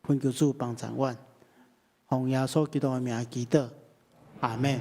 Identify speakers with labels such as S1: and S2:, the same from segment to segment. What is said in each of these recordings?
S1: 懇求主幫贊阮，奉耶穌基督的名祈禱，阿們。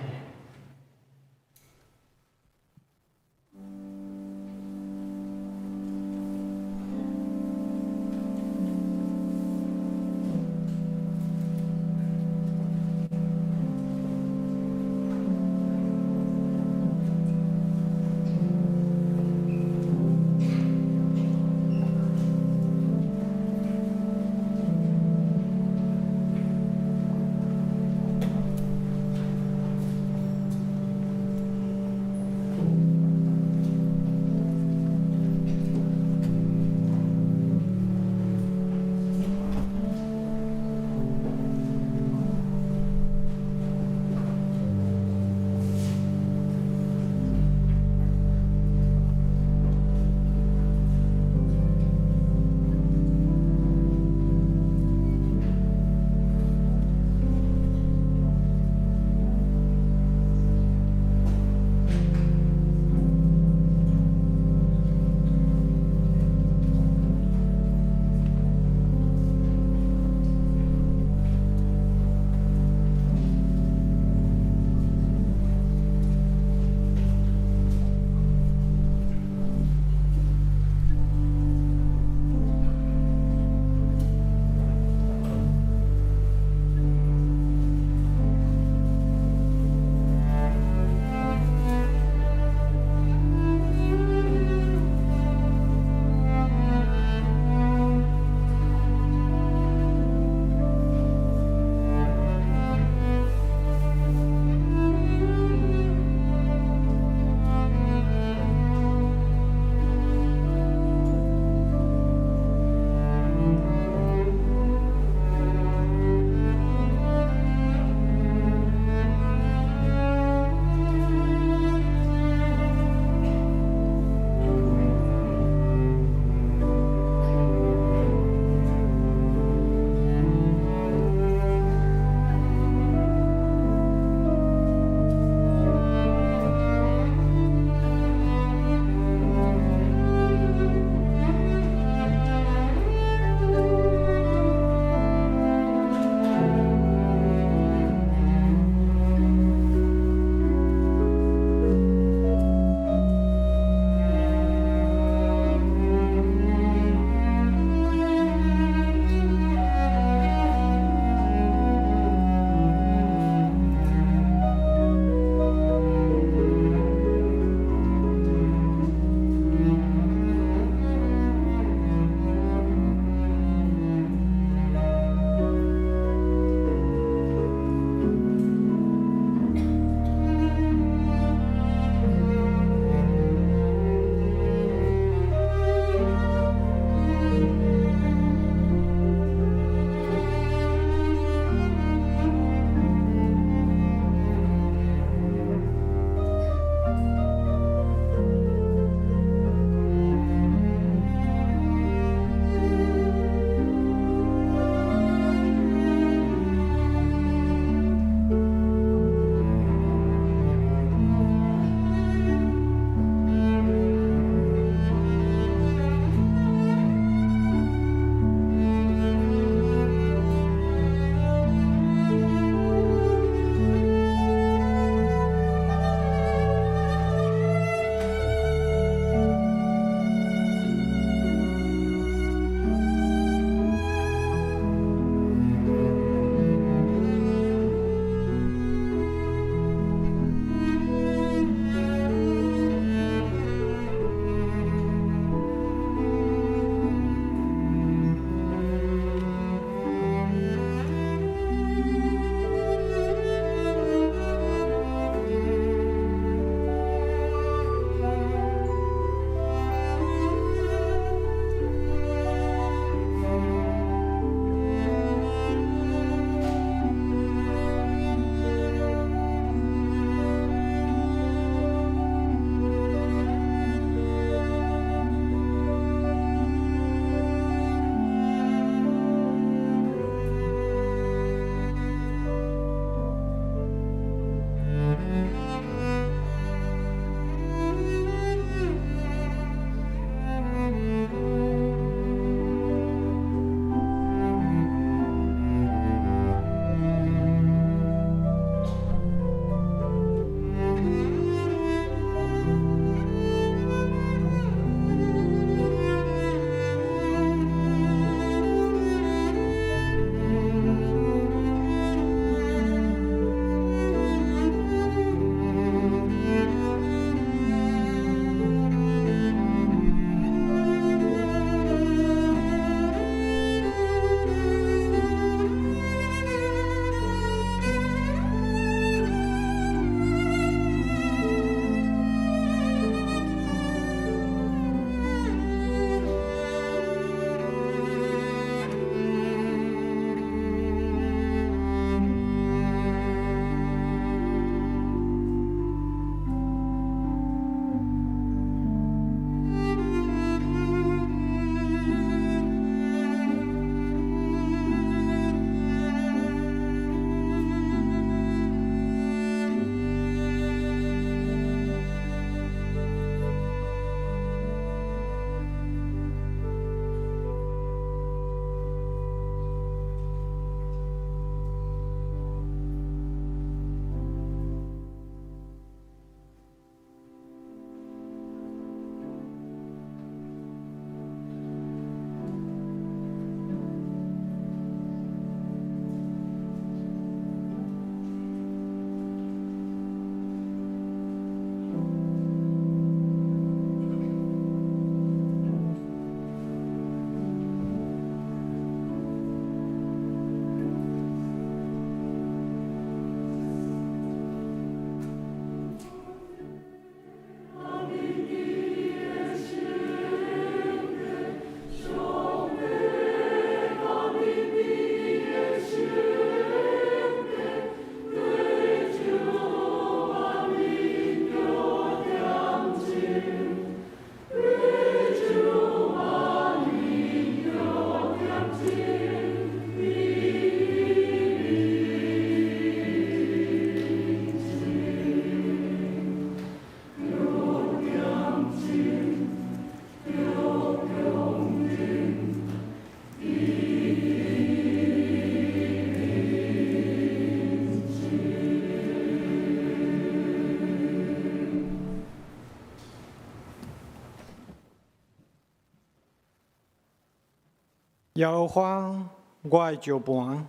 S2: 耶和華，我的石磐，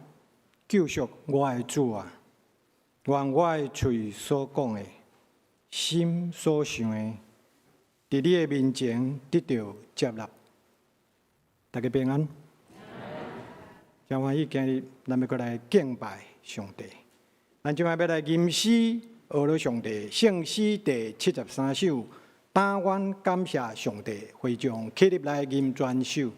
S2: 救贖我的主啊！願我的喙所講的，心所想的，佇你的面前得著接納。大家平安。真歡喜今日咱欲閣來敬拜上帝。咱這擺欲來吟詩，學了上帝聖詩第73首，但願感謝上帝，會眾起立來吟全首。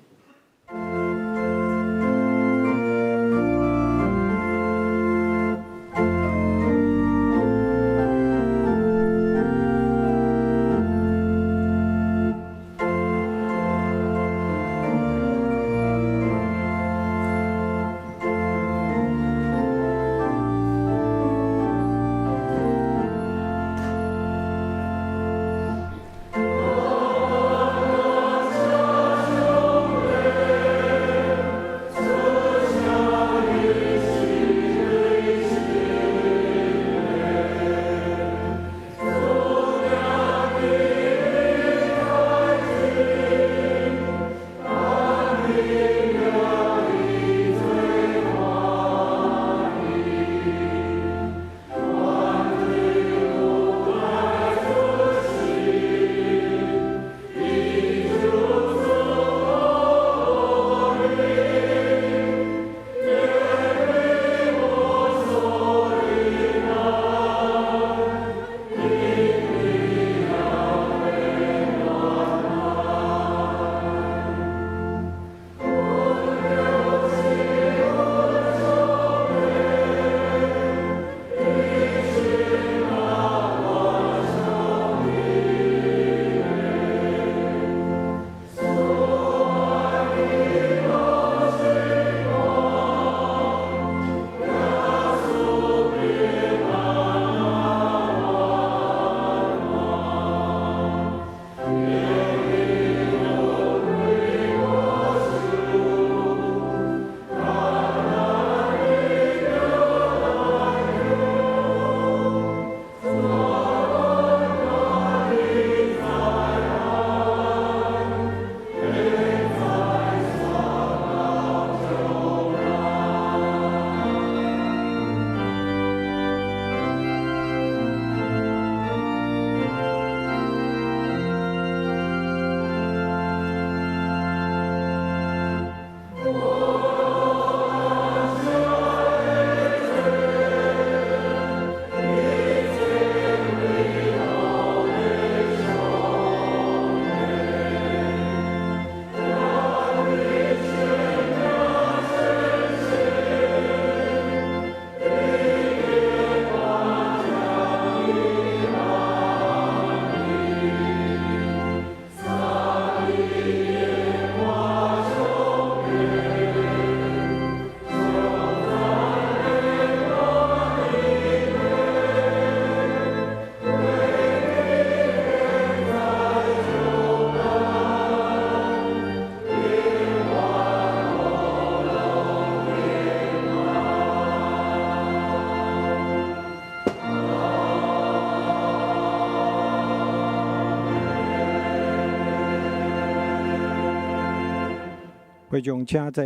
S2: 會眾請坐。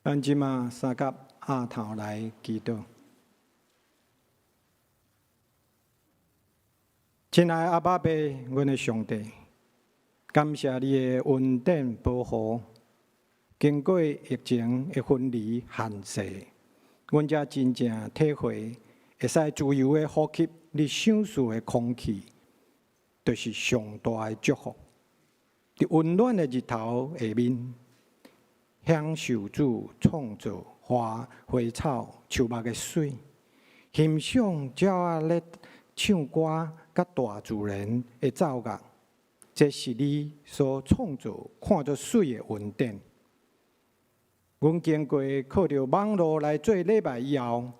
S2: 咱這馬三甲阿頭來祈禱。親愛阿爸父，阮的上帝，感謝你的恩典保護。經過疫情的分離限制，阮才真正體會，會使自由的呼吸你賞賜的空氣，就是上大的祝福。佇溫暖的日頭下面，享受主創造花花草樹木的媠，欣賞鳥仔咧唱歌，佮大自然的奏樂，這是你所創造看做媠的恩典。阮經過靠著網路來做禮拜以後，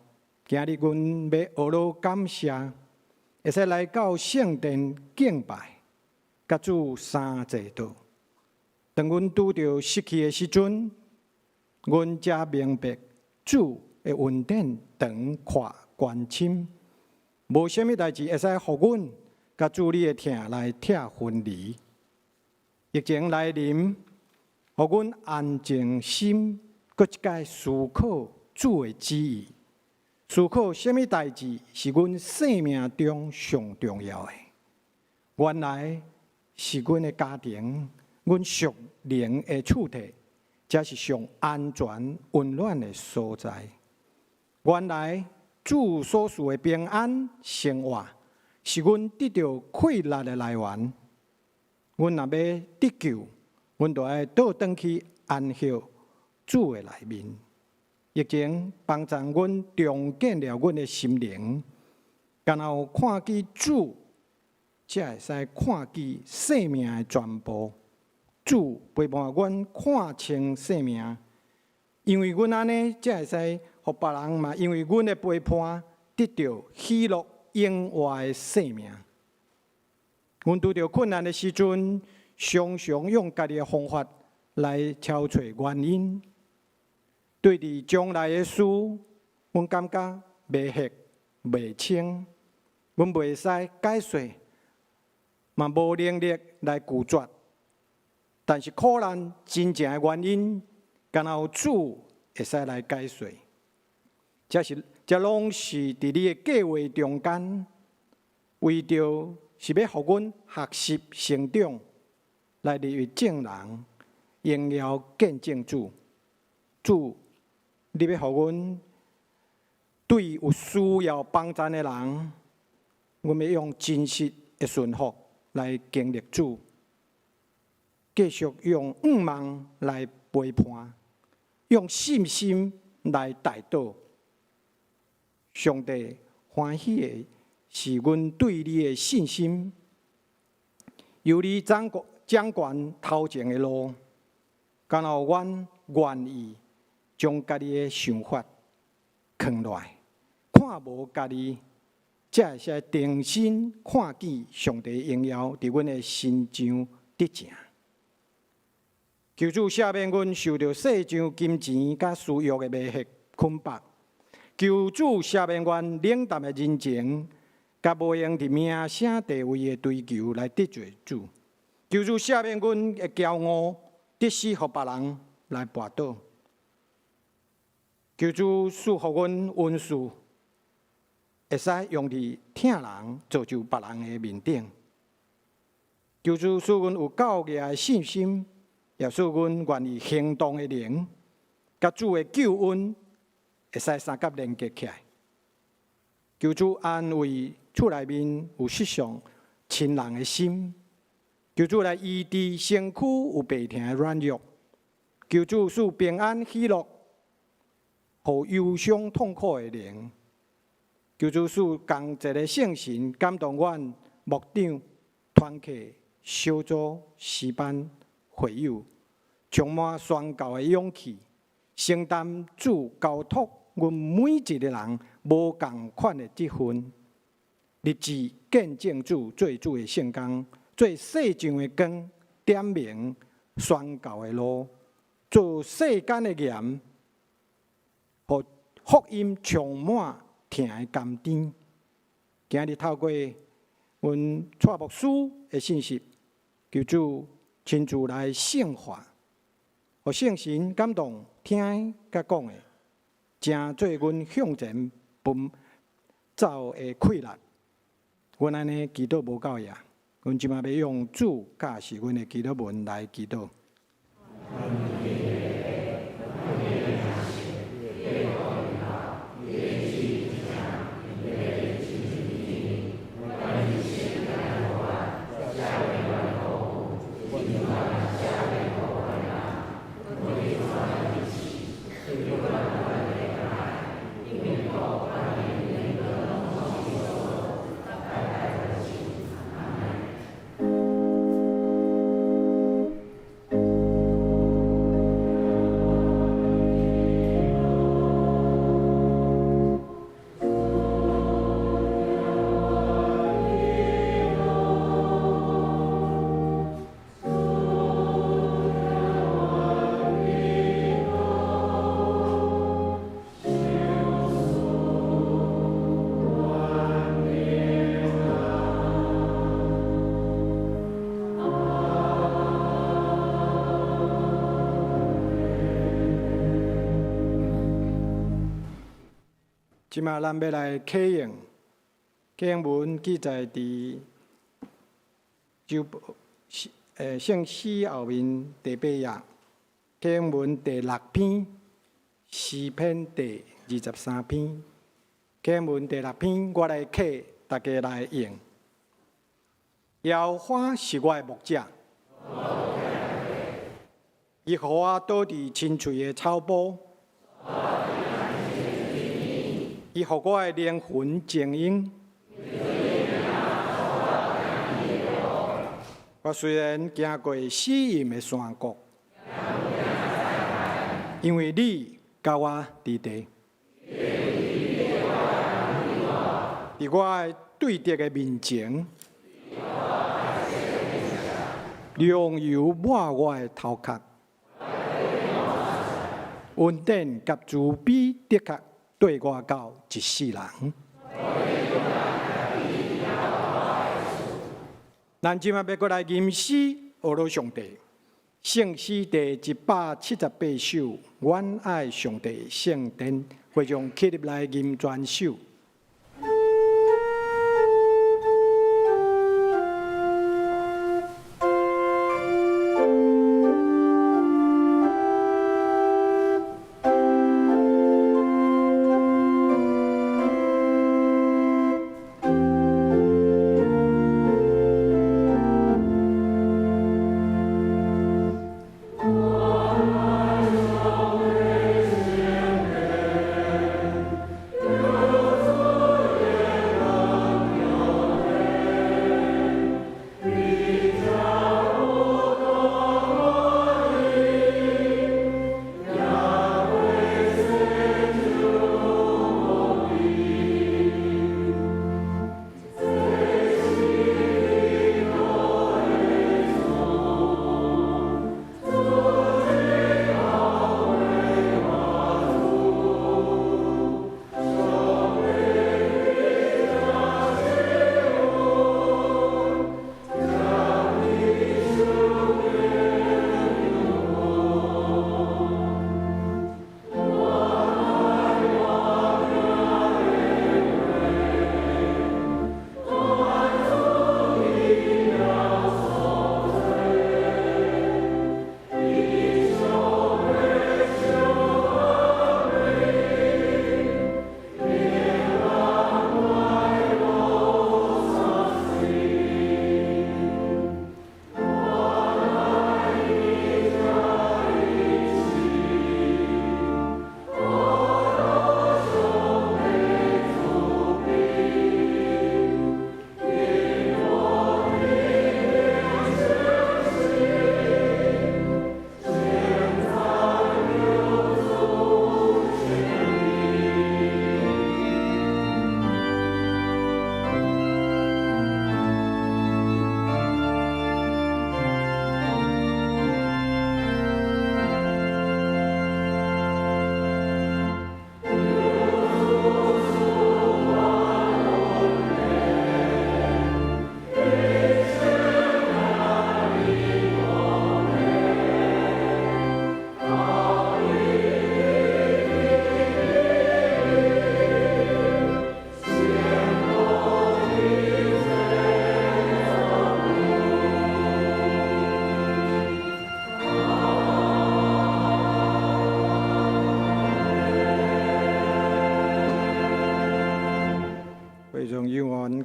S2: 今日阮欲學囉感謝，會使來到聖殿敬拜，佮主三坐倒。當阮拄著失去的時陣，阮才明白主的恩典長闊寬深，無啥物代誌會使予阮佮主你的疼來拆分離。疫情來臨，予阮安靜心，閣一擺思考主的旨意，思考啥物代誌是阮生命中上重要的。原來是阮的家庭，阮屬靈的厝體，才是上安全、溫暖的所在。原來主所賜的平安生活，是阮得著氣力的來源。阮若欲得救，阮就愛倒轉去安歇主的內面。疫情幫助阮重建了阮的心靈，敢若有看見主，才會使看見生命的全部。主陪伴阮看清生命，因為阮按呢，才會使予別人嘛，因為阮的陪伴得著喜樂永活的生命。阮拄著困難的時陣，常常用家己的方法來搜揣原因。對佇將來的事，阮感覺迷惑袂清，阮袂使解釋，嘛無能力來拒絕。但是苦難真正的原因，敢若有主會使來解釋。這攏是佇你的計劃中間，為著是欲予阮學習成長，來立為證人，榮耀見證主。主，你欲予阮對有需要幫贊的人，阮欲用真實的順服來經歷主，繼續用向望來陪伴，用信心來代禱。上帝歡喜的是阮對你的信心，由你掌管掌權頭前的路，敢若阮願意將家己的想法囥落來，看無家己，才會使重新看見上帝榮耀佇阮的身上得成。求主赦免阮受著世上金錢佮私欲的迷惑捆綁。求主赦免阮冷淡的人情，佮無閒佇名聲地位的追求來得罪主。求主赦免阮的驕傲，得失予別人來跋倒。求主賜予阮恩賜，會使用佇疼人、造就別人的面頂。求主賜阮有夠額的信心，也賜阮願意行動的靈，佮主的救恩會使相佮連結起來。求主安慰厝內面有失喪親人的心，求主來醫治身軀有病疼的軟弱，求主賜平安喜樂，予憂傷痛苦的靈。求主賜同一个聖神感動阮牧長、團契、小組、詩班、會友，充滿宣告的勇氣，承擔主交託阮每一个人無仝款的職分，立志見證主做主的聖工，做世上的光，點明宣告的路，做世間的鹽，予福音充滿疼的甘甜。今日透過阮蔡牧師的信息，求主親自來聖化，予聖神感動聽佮講的，成做阮向前奔走的氣力。阮按呢祈禱無夠額，阮這馬欲用主教示阮的祈禱文來祈禱。這馬咱欲來啟應，啟應文記載佇聖詩後面第八頁，啟應文第六篇，詩篇第23篇，啟應文第六篇，我來啟，大家來應。耶和華是我的牧者，伊予我倒佇青翠的草埔。伊予我的靈魂靜養。我雖然行過死蔭的山谷，因為你佮我佇佇，佇我的對敵的面前，你用油抹我的頭殼，恩典佮慈悲的確綴我到一世人。咱這馬欲閣來吟詩學老上帝，聖詩第178首，阮愛上帝聖殿，會眾起立來吟全首。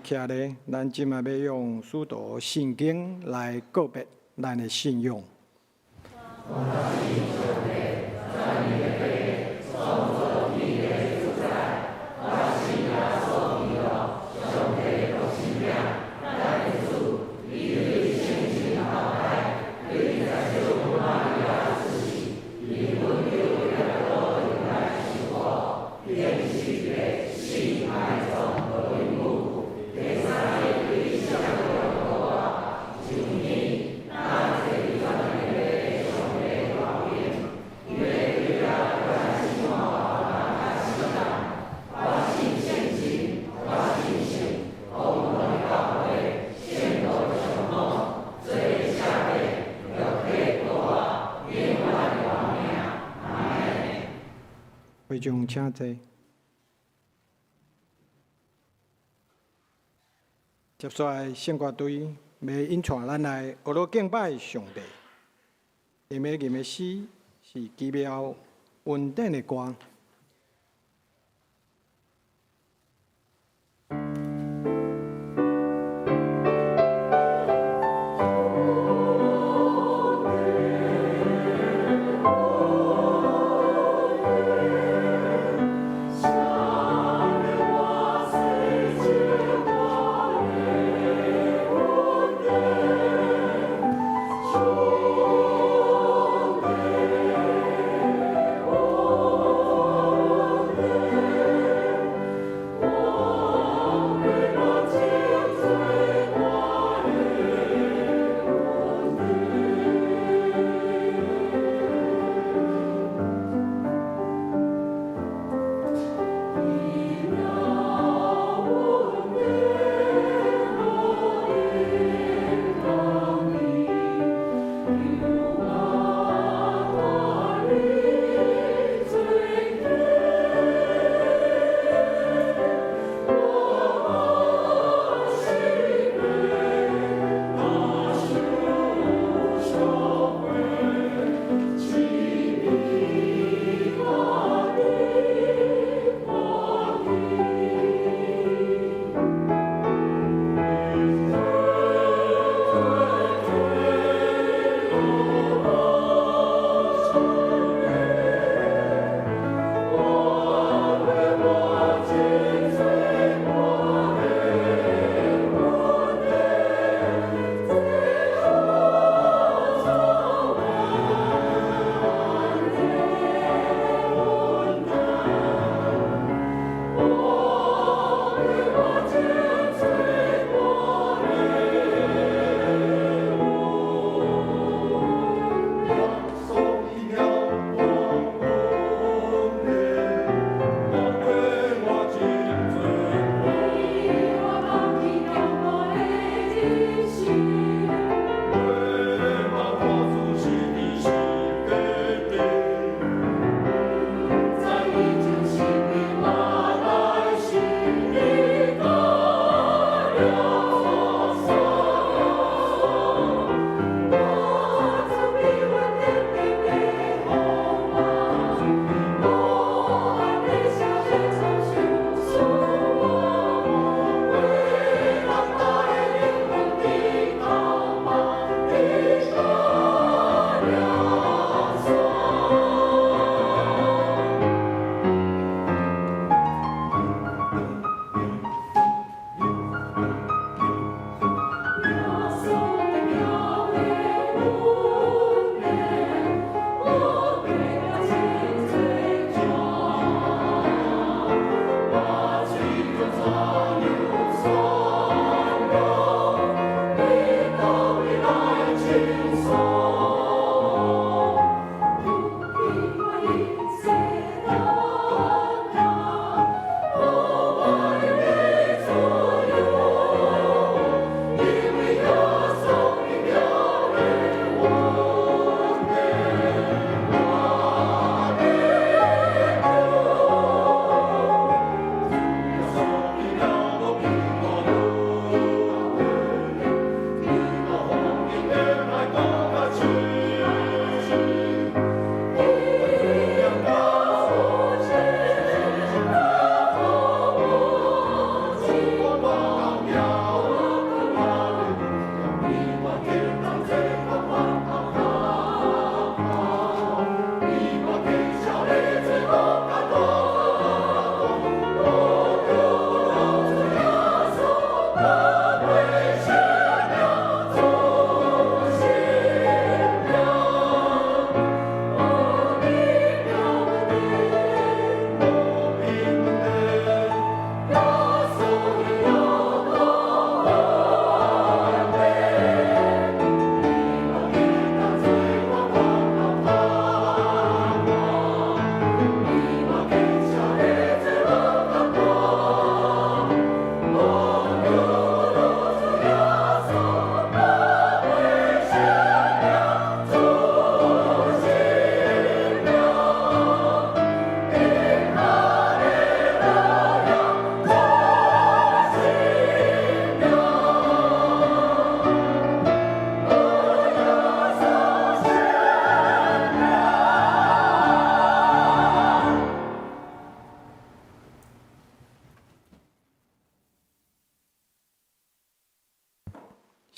S2: 徛咧，咱這馬欲用使徒信經來告別咱的信仰。會眾請坐。接下來聖歌隊欲引帶咱來學樂敬拜上帝。𪜶欲吟的詩是奇妙恩典的歌。
S3: 上帝。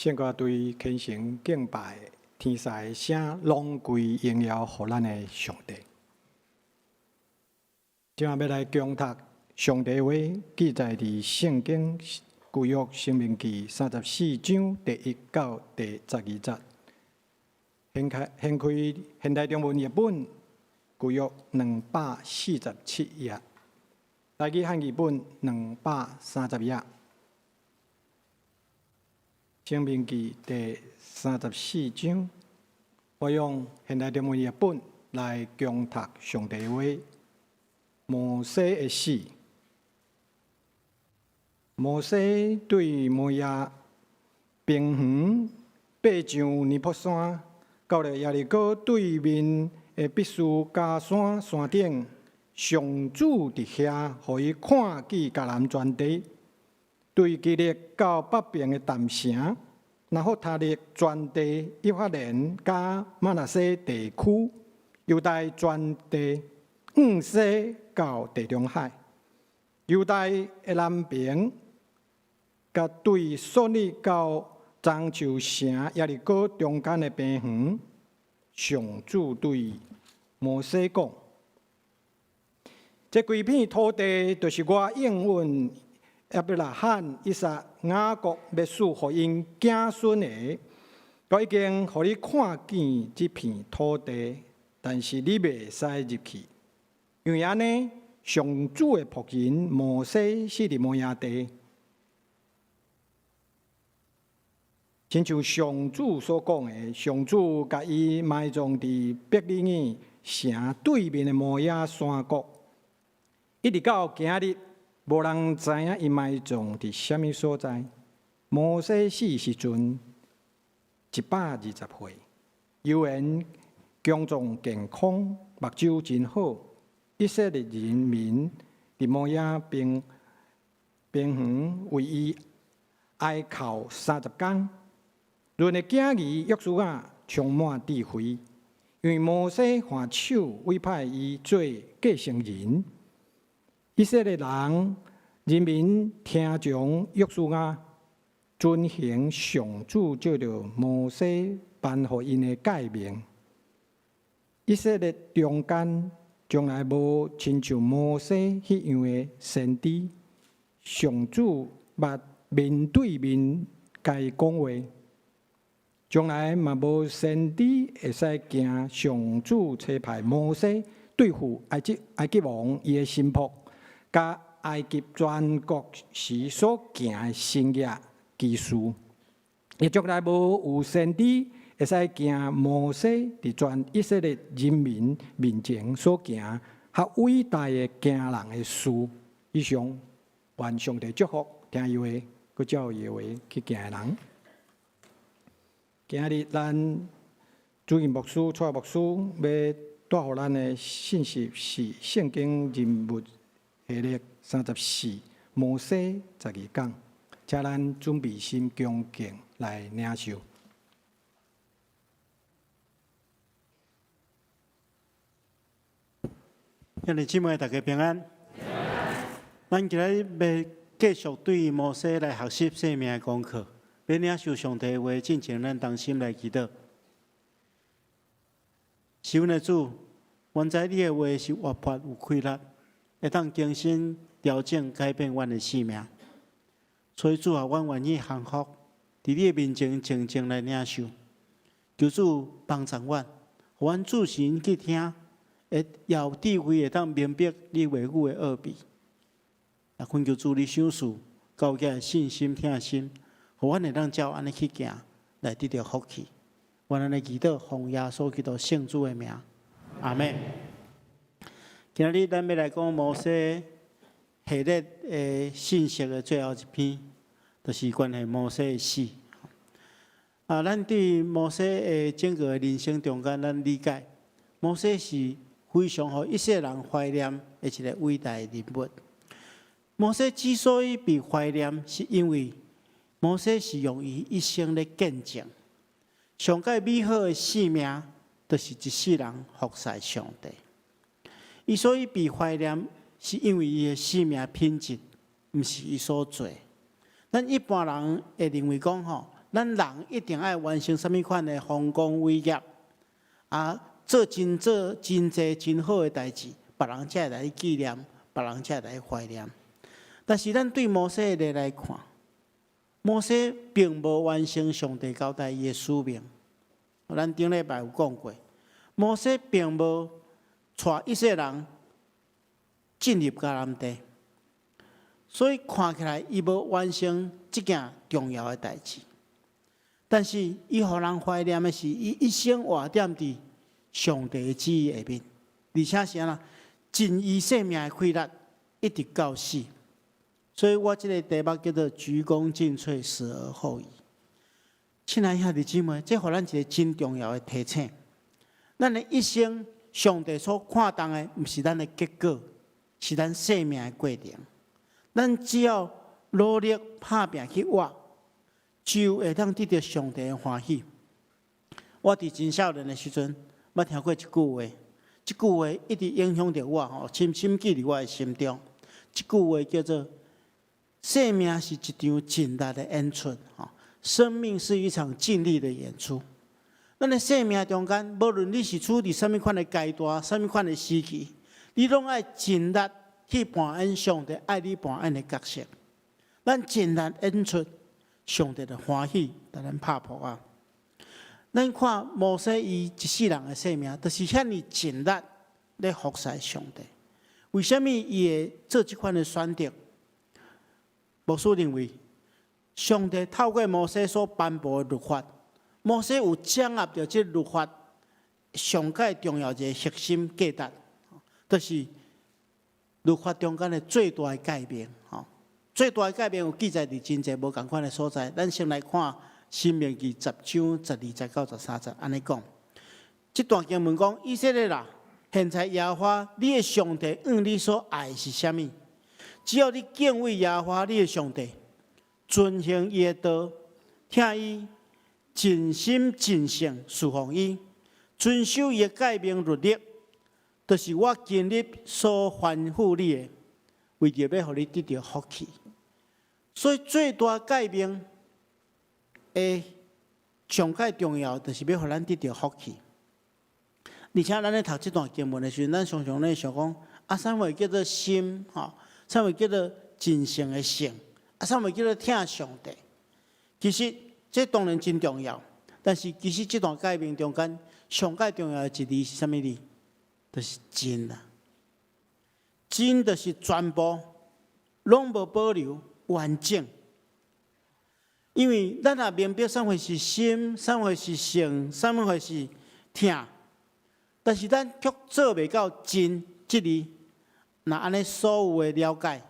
S2: 聖歌隊虔誠敬拜，天使的聲攏歸榮耀予咱的上帝。這下欲來恭讀上帝話，記載佇聖經舊約申命記34章第1到第12節。掀開現代中文譯本舊約247頁，台語漢語本230頁。申命記第34章，我用現代中文譯本來恭讀上帝話。摩西的死，摩西對摩押平原爬上尼泊山，到了耶利哥對面的毗斯迦山山頂，上主佇遐，予伊看見迦南全地。對基列到北爿的但城，拿弗他利全地、以法蓮佮瑪拿西地區，猶大全地，往西到地中海，猶大的南爿，佮對索日到樟樹城耶利哥中間的平原，上主對摩西講：這規片土地，就是我應允亞伯拉罕、以撒、雅各欲賜予𪜶子孫的，我已經予你看見這片土地，但是你袂使入去，因為按呢，上主的僕人摩西死佇摩押地，親像上主所講的，上主共伊埋葬佇伯利恆城對面的摩押山谷，一直到今日。無人知影伊埋葬佇啥物所在。摩西死時陣120歲，猶原強壯健康，目睭真好。以色列人民佇摩押平原為伊哀哭30工。嫩的囝兒約書亞充滿智慧，因為摩西還手委派伊做繼承人。以色列人人民聽從約書亞，遵行上主藉著摩西頒予𪜶的誡命。以色列中間從來無親像摩西彼樣的先知，上主捌面對面共伊講話，從來嘛無先知會使行上主差派摩西對付埃及王伊的臣僕，佮埃及全國時所行的神蹟奇事，也從來無有先知會使行摩西佇全以色列人民面前所行較偉大的驚人的事。以上，願上帝祝福聽伊話，閣照伊的話去行的人。今日咱主任牧師、蔡牧師欲帶予咱的信息是聖經人物系列34，摩西12講，請咱準備心恭敬來領受。
S1: 兄弟姊妹，大家平安。咱今日欲繼續對摩西來學習生命的功課，欲領受上帝的話，進前咱同心來祈禱。是阮的主，阮知你的話是活潑有氣力。會當更新、調整、改變阮的生命，所以主啊，阮願意降服，佇你的面前靜靜來領受。求主幫助阮，予阮注神去聽，會有智慧會當明白你話語的奧秘。也懇求主你賞賜高舉的信心、疼心，予阮會當照按呢去行，來得著福氣。阮按呢祈禱，奉耶穌基督聖子的名，阿們。今日咱欲來講摩西系列的信息的最後一篇，就是關於摩西的死。啊，咱對摩西的整個人生中間，咱理解摩西是非常予以色列人懷念的一個偉大的人物。摩西之所以被懷念，是因為摩西是用伊一生咧見證，上蓋美好的生命，就是一世人服侍上帝。伊所以被懷念，是因為伊的生命品質，毋是伊所做。咱一般人會認為講吼，咱人一定愛完成啥物款的豐功偉業，啊，做真濟真好的代誌，別人才會來紀念，別人才會來懷念。但是咱對摩西的例來看，摩西並無完成上帝交代伊的使命。咱頂禮拜有講過，摩西並無帶以色列人進入迦南地，所以看起來伊無完成這件重要的代誌。但是伊予人懷念的是，伊一生活踮佇上帝的旨意下面，而且是按怎盡伊性命的氣力，一直到死。所以我這个題目叫做“鞠躬盡瘁，死而後已”。親愛兄弟姊妹，這予咱一个真重要的提醒：咱的一生，上帝所看重的，毋是咱的結果，是咱生命的過程。咱只要努力拍拚去活，就會當得著上帝的歡喜。我佇真少年的時陣，捌聽過一句話，這句話一直影響著我，吼，深深記佇我的心中。這句話叫做：生命是一場盡力的演出，吼，生命是一場盡力的演出。咱的生命中間，無論你是處佇啥物款的階段、啥物款的時期，你攏愛盡力去扮演上帝愛你扮演的角色。咱盡力演出，上帝就歡喜，共咱拍噗仔。咱看摩西伊一世人的生命，就是遐爾盡力咧服侍上帝。為啥物伊會做這款的選擇？牧師認為，上帝透過摩西所頒布的律法，摩西有掌握著這律法上蓋重要一个核心價值，就是律法中間的最大的誡命。吼，最大的誡命有記載佇真濟無仝款的所在。咱先來看《申命記》10章12節到13節，按呢講。這段經文講：以色列啊，現在耶和華你的上帝向你所愛的是啥物？只要你敬畏耶和華你的上帝，遵行伊的道，疼伊，盡心盡性事奉伊，遵守伊的誡命律例，就是我今日所吩咐你的，為著欲予你得著福氣。所以最大誡命的上蓋重要，就是欲予咱得著福氣。而且咱咧讀這段經文的時陣，咱常常咧想講：啊，啥物叫做心？吼，啥物叫做盡性的性？啊，啥物叫做疼上帝？其實這當然真重要，但是其實這段誡命中間上蓋重要的一字是啥物字？就是盡啊！盡就是全部，攏無保留，完整。因為咱若明白啥物是心，啥物是性，啥物是疼，但是咱卻做袂到盡這字，那按呢所有的了解，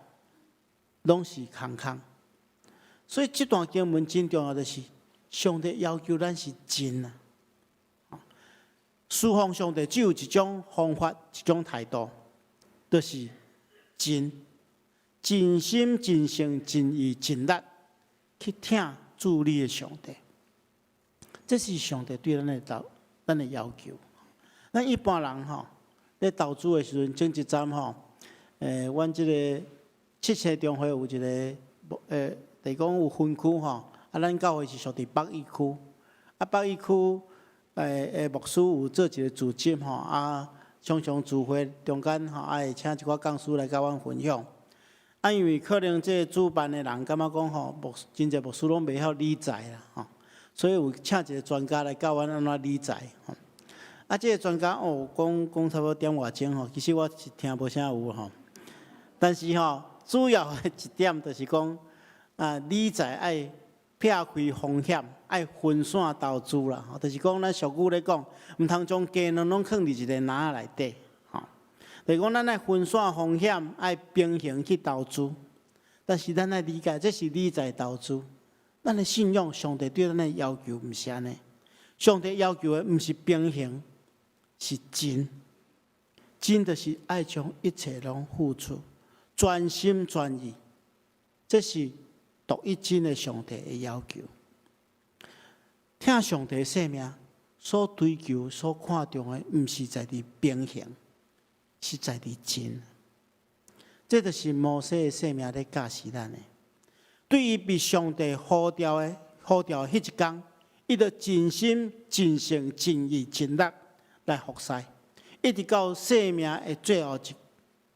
S1: 攏是空空。所以這段經文真重要，就是上帝要求咱是盡啊。事奉上帝只有一種方法，一種態度，就是盡，盡心、盡性、盡意、盡力去疼主你的上帝。這是上帝對咱的導、咱的要求。咱一般人吼，咧投資的時陣，前一陣吼，阮這个七星中會有一个，就是講有分區吼，啊，咱教會是屬佇北一區，啊，北一區牧師有做一个組織吼，啊，常常聚會中間吼，啊會請一寡講師來共阮分享。啊，因為可能這个主辦的人感覺講吼，牧真濟牧師攏袂曉理財啦，吼，所以有請一个專家來教阮按怎理財。吼，啊，這个專家哦，講講差不多點外鐘吼，其實我是聽無啥有吼。但是吼，主要的一點就是講，啊，理財愛撇開風險，愛分散投資啦。吼，就是講咱俗語咧講，毋通將雞卵攏囥佇一個籃仔內底。吼，就是講咱愛分散風險，愛平衡去投資。但是咱愛理解，這是理財投資。咱的信仰，上帝對咱的要求毋是按呢。上帝要求的毋是平衡，是盡。盡就是愛將一切攏付出，全心全意。這是獨一真的上帝的要求。疼上帝生命所追求、所看重的，毋是在佇平衡，是在佇盡。這就是摩西的生命咧教示咱的。對於被上帝呼召的呼召彼一工，伊就盡心、盡性、盡意、盡力來服侍，一直到生命的最後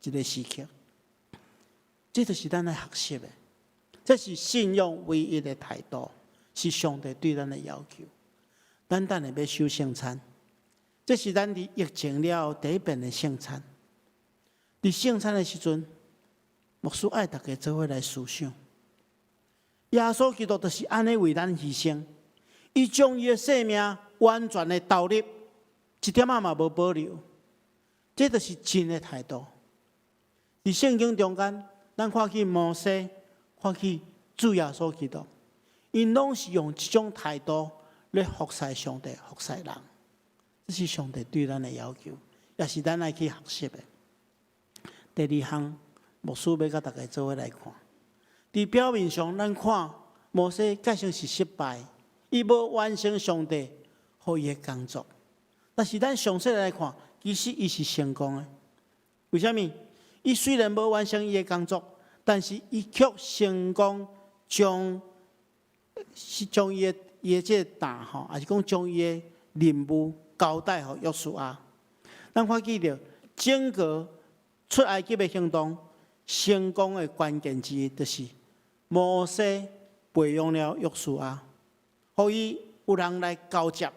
S1: 一個時刻。這就是咱愛學習的，這是信仰唯一的態度，是上帝對咱的要求。咱等下欲守聖餐，這是咱佇疫情了後第一遍的聖餐。佇聖餐的時陣，牧師愛大家做伙來思想，耶穌基督就是按呢為咱犧牲，伊將伊的生命完全的投入，一點仔嘛無保留。這就是真的態度。佇聖經中間，咱看見摩西，看見主耶穌基督，𪜶攏是用這種態度來服侍上帝、服侍人。這是上帝對咱的要求，也是咱愛去學習的。第二項，牧師欲佮大家做伙來看。佇表面上，咱看摩西確實是失敗，伊無完成上帝予伊的工作。但是咱詳細來看，其實伊是成功的。為啥物？伊雖然無完成伊的工作，但是伊卻成功將伊的這個擔吼，抑是講將伊的任務交代予約書亞。咱看見著整個出埃及的行動成功的關鍵之一，就是摩西培養了約書亞，予伊有人來交接，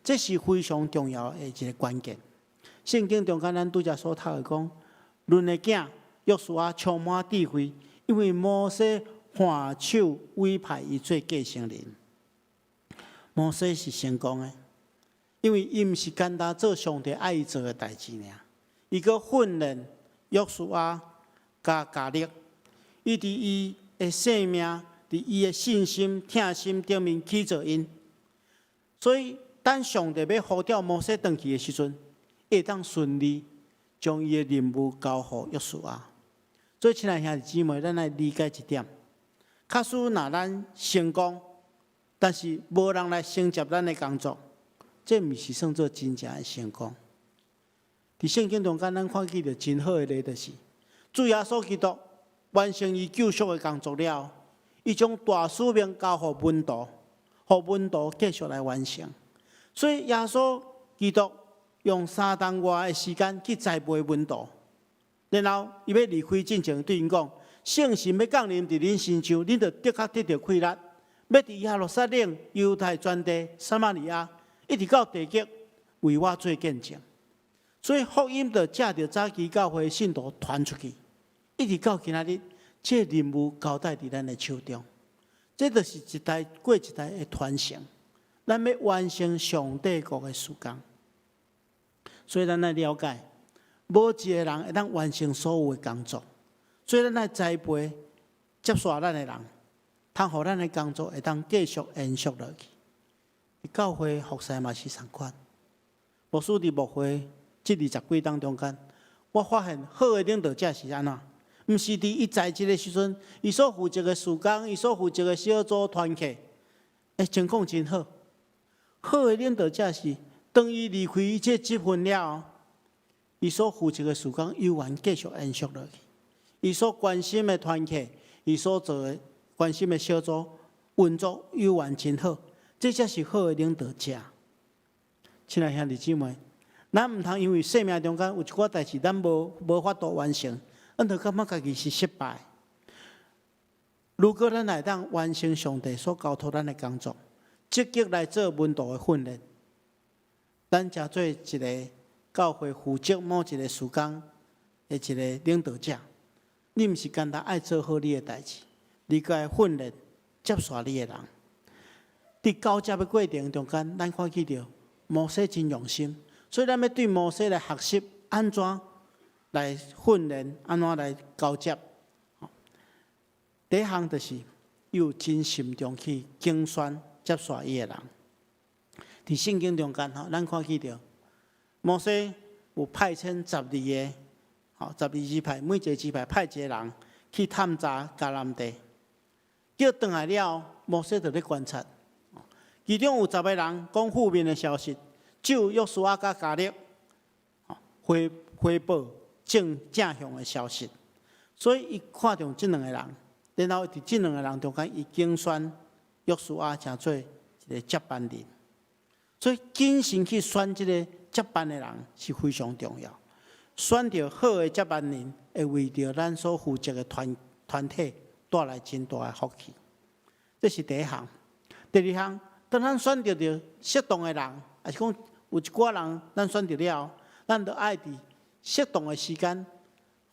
S1: 這是非常重要的一個關鍵。聖經中間咱拄才所讀的講，嫩的囝約書亞充滿智慧，因為摩西按手委派伊做繼承人。摩西是成功的，因為伊毋是干焦做上帝愛伊做的代誌爾，伊閣訓練約書亞佮迦勒，伊佇伊的生命，佇伊的信心、疼心頂面去做𪜶。所以，當上帝欲呼召摩西轉去的時陣，會當順利將伊的任務交予約書亞。所以，親愛兄弟姊妹，咱愛理解一點：假使若咱成功，但是無人來承接咱的工作，這毋是算做真正的成功。佇聖經中間，咱看見著真好的例，就是主耶穌基督完成伊救贖的工作了，伊將大使命交予門徒，予門徒繼續來完成。所以耶穌基督用3冬外的時間去栽培門徒，然後伊欲離開進前，對𪜶講：聖神欲降臨佇恁身上，恁就的確得著氣力，欲佇耶路撒冷、猶太全地、撒瑪利亞，一直到地極，為我做見證。所以福音就藉著早期教會信徒傳出去，一直到今仔日，這個任務交代佇咱的手中。這就是一代過一代的傳承。咱欲完成上帝國的事工，所以咱愛了解，無一個人會當完成所有的工作。所以咱愛栽培接續咱的人，通予咱的工作會當繼續延續落去。教會服侍嘛是仝款，牧師佇牧會這20幾冬中間，我發現好的領導者是按怎？毋是佇伊在職的時陣，伊所負責的事工，伊所負責的小組團契，情況真好。好的領導者是，當伊離開伊這職份了後，伊所負責的事工猶原繼續延續落去。伊所關心的團契，伊所做的關心的小組運作猶原真好，這才是好的領導者。親愛兄弟姊妹，咱毋通因為生命中間有一寡代誌，咱無法度完成，咱就感覺家己是失敗。如果咱會當完成上帝所交託咱的工作，積極來做門徒的訓練，咱才做一個教會負責某一個事工的一個領導者。你毋是干焦愛做好你的代誌，你閣愛訓練接續你的人。佇交接的過程中間，咱看見著摩西真用心，所以咱欲對摩西來學習按怎來訓練，按怎來交接。第一項就是伊有真慎重去揀選接續伊的人。佇聖經中間吼，咱看見著摩西有派遣十二個，吼，十二支派，每一個支派派一個人去探查迦南地。叫轉來了，摩西就咧觀察，其中有10個人講負面的消息，只有約書亞佮迦勒回報正向的消息。所以伊看重這兩個人，然後佇這兩個人中間，伊揀選約書亞成做一个接班人。所以謹慎去選這个接班的人是非常重要。選著好的接班人，會為著咱所負責的團體帶來真大的福氣。這是第一項。第二項，當咱選著著適當的人，抑是講有一寡人咱選著了，咱著愛佇適當的時間，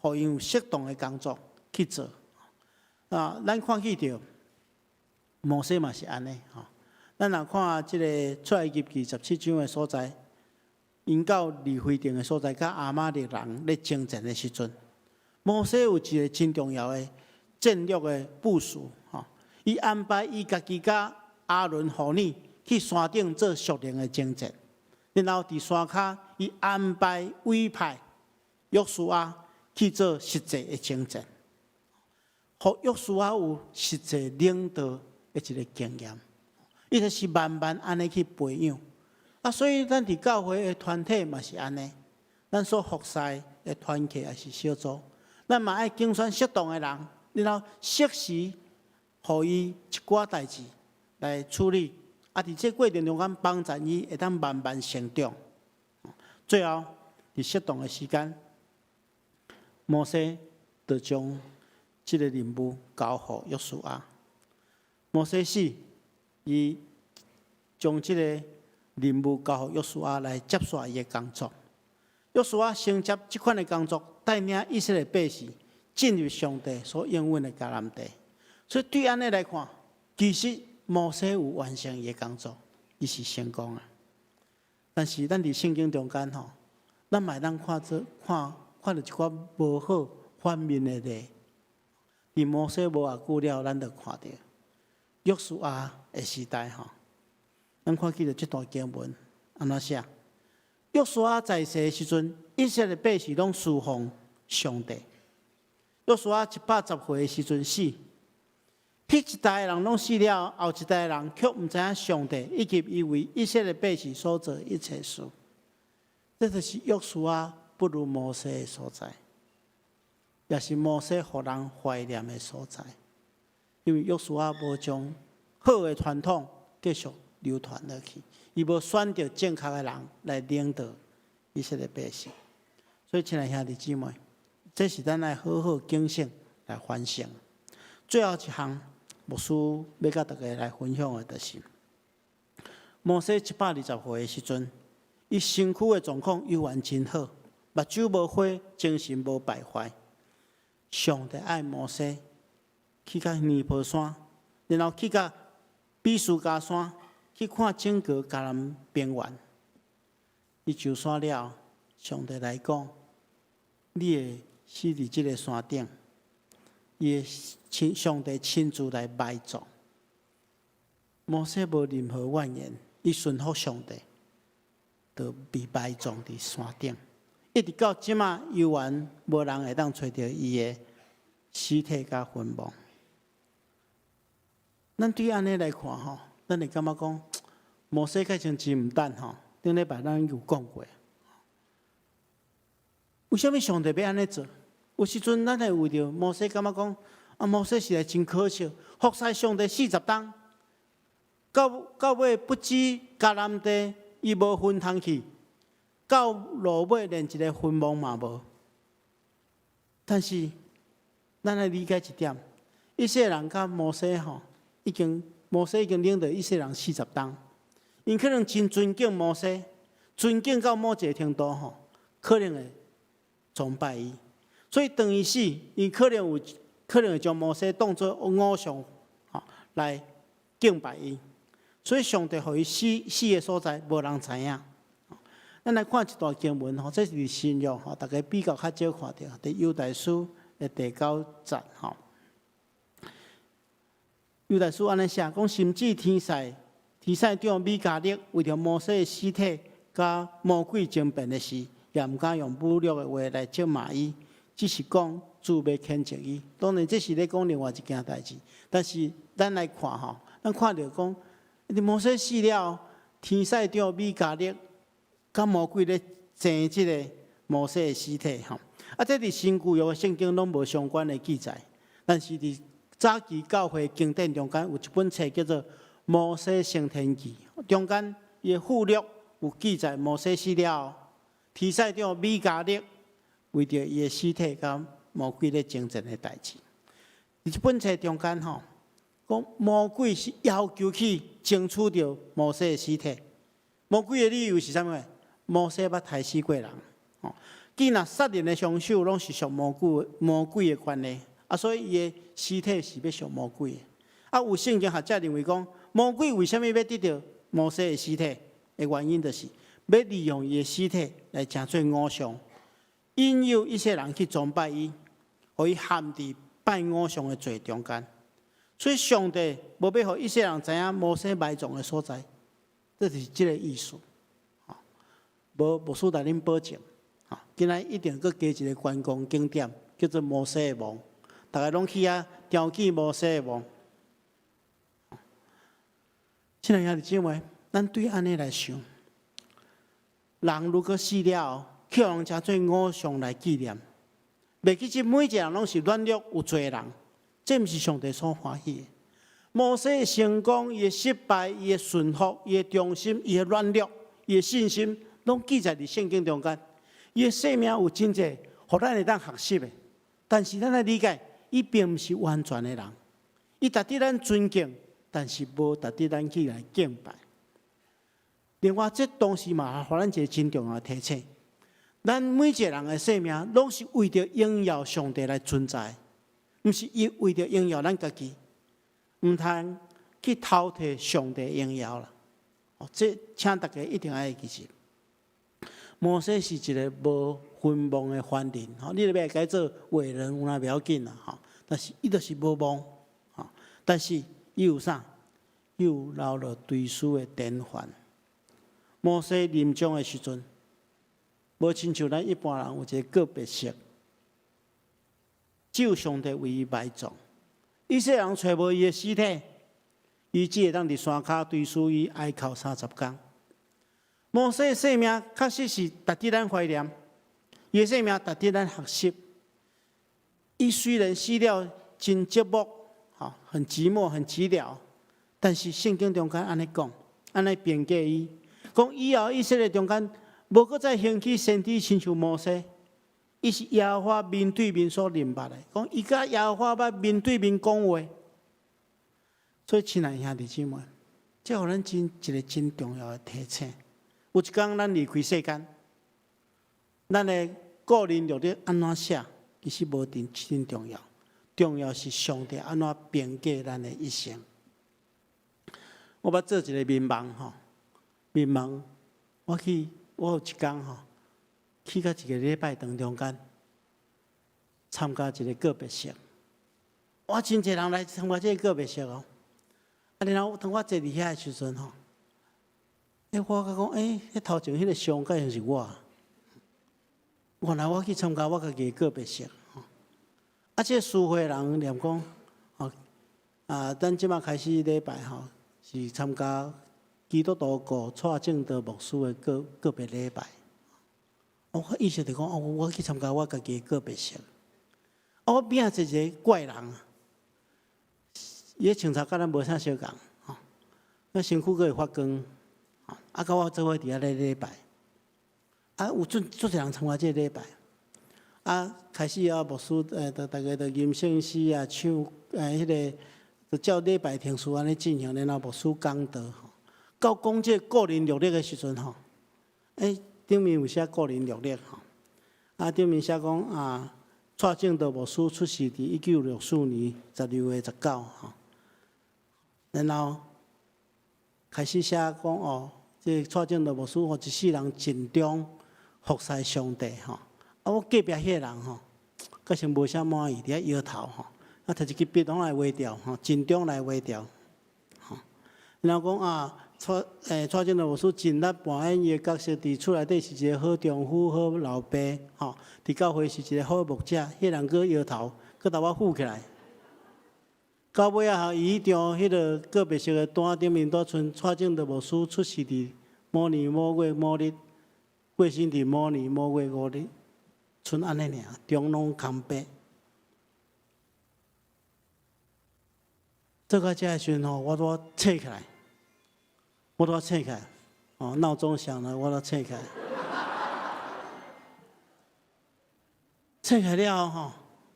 S1: 予𪜶有適當的工作去做。啊，咱看見著摩西嘛是按呢吼。咱若看這个出埃及記十七章的所在，𪜶到利非定的所在，佮亞瑪力人咧爭戰的時陣，摩西有一个真重要的戰略的部署吼。伊安排伊家己佮亞倫、戶珥去山頂做屬靈的爭戰，然後佇山跤，伊安排委派約書亞去做實際的爭戰，予約書亞有實際領導的一个經驗。伊就是慢慢按呢去培養。啊，所以咱佇教會的團體嘛是按呢，咱所服侍的團契抑是小組，咱嘛愛揀選適當的人，然後適時予伊一寡代誌來處理。啊，佇這過程中間幫助伊會當慢慢成長。最後，佇適當的時間，摩西就將這个任務交予約書亞。摩西死，伊將這个任務交予約書亞來接續伊的工作。約書亞承接這款的工作，帶領以色列百姓進入上帝所應允的迦南地。所以對按呢來看，其實摩西有完成伊的工作，伊是成功的。但是咱佇聖經中間吼，咱嘛會當看做看看著一寡無好反面的例。佇摩西無偌久了，咱就看著約書亞的時代吼，咱看見著這段經文按怎寫？約書亞在世的時陣，以色列百姓攏侍奉上帝。約書亞110歲的時陣死，彼一代的人攏死了，後一代的人卻毋知影上帝以及伊為以色列百姓所做一切事。這就是約書亞不如摩西的所在，也是摩西予人懷念的所在。因為約書亞無將好的傳統繼續流傳落去，伊無選著正確的人來領導以色列百姓。所以，親愛兄弟姊妹，這是咱愛好好警醒來反省。最後一項，牧師欲佮大家來分享的，就是摩西120歲的時陣，伊身軀的狀況猶原真好，目睭無花，精神無敗壞。上帝愛摩西去到尼波山，然後去到比斯迦山，去看整個迦南平原。伊上山了，上帝來講：你會死佇這个山頂。伊會親上帝親自來埋葬。摩西無任何怨言，伊順服上帝，就被埋葬佇山頂。一直到這馬，猶原無人會當揣著伊的屍體佮墳墓。咱對按呢來看吼，咱會感覺講，摩西較像真毋值吼。頂禮拜咱有講過，為啥物上帝欲按呢做？有時陣咱會為著摩西感覺講，啊，摩西實在真可惜，服侍上帝四十冬，到尾不止迦南地伊無份通去，到落尾連一个墳墓嘛無。但是，咱愛理解一點，以色列人佮摩西吼，已經摩西已經領導以色列人四十冬，𪜶可能真尊敬摩西，尊敬到某一个程度吼，可能會崇拜伊。所以當伊死，𪜶可能會將摩西當做偶像，吼來敬拜伊。所以上帝予伊死的所在，無人知影。咱來看一段經文吼，這是佇新約吼，大家比較較少看著，佇猶大書的第九節吼。猶大書按呢寫，講甚至天使長米迦勒為著摩西的屍體佮魔鬼爭辯的時，也毋敢用侮辱的話來責罵伊，只是講主欲譴責伊。當然，這是咧講另外一件代誌。但是咱來看吼，咱看著講，摩西死了，天使長米迦勒佮魔鬼咧爭這个摩西的屍體吼。啊，這佇新舊約的聖經攏無相關的記載，但是佇早期教會經典中間有一本冊叫做《摩西升天記》，中間伊的附錄有記載摩西死了後，天使長米迦勒為著伊的屍體佮魔鬼咧爭戰的代誌。佇這本冊中間吼，講魔鬼是要求去爭取著摩西的屍體。魔鬼的理由是啥物？摩西捌刣死過人。吼，既若殺人的兇手攏是屬魔鬼魔鬼的關係，啊，所以伊的屍體是欲屬魔鬼的。啊，有聖經學者認為講，魔鬼為啥物欲得著摩西的屍體的原因，就是欲利用伊的屍體來成做偶像，引誘一些人去崇拜伊，予伊陷佇拜偶像的罪中間。所以上帝無欲予以色列人知影摩西埋葬的所在，這就是這個意思。無牧師來恁保證，今仔一定閣加一個觀光景點，叫做摩西的墓，逐家攏去遐朝見摩西的墓。親愛兄弟姊妹，咱對按呢來想，人如果死了後，去予人成做偶像來紀念，袂記得每一個人攏是軟弱有罪的人，這毋是上帝所歡喜的。摩西的成功、伊的失敗、伊的順服、伊的忠心、伊的軟弱、伊的信心，攏記載佇聖經中間。伊的生命有真濟，予咱會當學習的。但是咱愛理解，伊並毋是完全的人，伊值得咱尊敬，但是無值得咱去來敬拜。另外，這同時嘛，予咱一個真重要的提醒：咱每一個人的生命，攏是為著榮耀上帝來存在，毋是伊為著榮耀咱家己，毋通去偷提上帝榮耀啦。哦，這請大家一定愛記住。摩西是一個無墳墓的凡人，吼，你若欲改做偉人，有那袂要緊啦，吼。但是伊就是無墓，吼。但是伊有啥？伊有留落追思的典範。摩西臨終的時陣，無親像咱一般人有一個告別式，只有上帝為伊埋葬。以色列人揣無伊的屍體，伊只會當佇山跤追思伊哀哭30工。摩西的生命確實是值得咱懷念，伊的生命值得咱學習。伊雖然死了真寂寞，吼，很寂寞、很寂寥，但是聖經中間按呢講，按呢評價伊，講以後以色列中間無閣再興起先知親像摩西，伊是耶和華面對面所認捌的，講伊佮耶和華捌面對面講話。所以，親愛兄弟姊妹，這予咱真一個真重要的提醒。有一工咱離開世間，咱的個人履歷按怎寫，其實無真真重要，重要是上帝按怎評價咱的一生。我捌做一個眠夢吼，眠夢我去，我有一工吼，去到一個禮拜堂中間參加一個告別式，哇，真濟人來參加這個告別式哦。啊，然後當我坐佇遐的時陣吼，欸，我閣講，欸，彼頭前彼個像敢像是我？原來我去參加我家己的告別式。啊，這個司會人念講，吼，啊，咱這馬開始禮拜吼，是參加基督徒顧蔡正德牧師的告告別禮拜。我意思就講，哦，我去參加我家己的告別式。啊，我邊仔坐一個怪人，伊的穿著佮咱無啥相仝，吼，那身軀閣會發光，啊，佮我做伙佇遐咧禮拜。啊，有足足濟人參加這個禮拜。啊，開始啊，牧師欸，逐家就吟聖詩啊，唱欸，彼個就照禮拜程序按呢進行，然後牧師講道吼。到講這個個人履歷的時陣吼，欸，頂面有寫個人履歷吼。啊，頂面寫講啊，蔡正德牧師出世佇1964年12月19吼。然後開始寫講哦，這個蔡正德牧師吼一世人盡忠服侍上帝吼。啊，我隔壁彼個人吼，閣像無啥滿意，佇遐搖頭吼。啊，提一支筆攏來畫掉吼，盡忠來畫掉吼。然後講啊，蔡欸蔡正德牧師盡力扮演伊的角色，佇厝內底是一個好丈夫、好老爸吼，佇教會是一個好牧者。彼個人閣搖頭，閣共我扶起來。到尾仔吼，伊彼張彼個告別式的單頂面，拄賰蔡正德牧師出世佇某年某月某日，過身佇某年某月某日，賰按呢爾，中攏空白。做到遮的時陣吼，我拄醒起來，我都醒起來，哦，鬧鐘響了，我都醒起來。醒起來了後，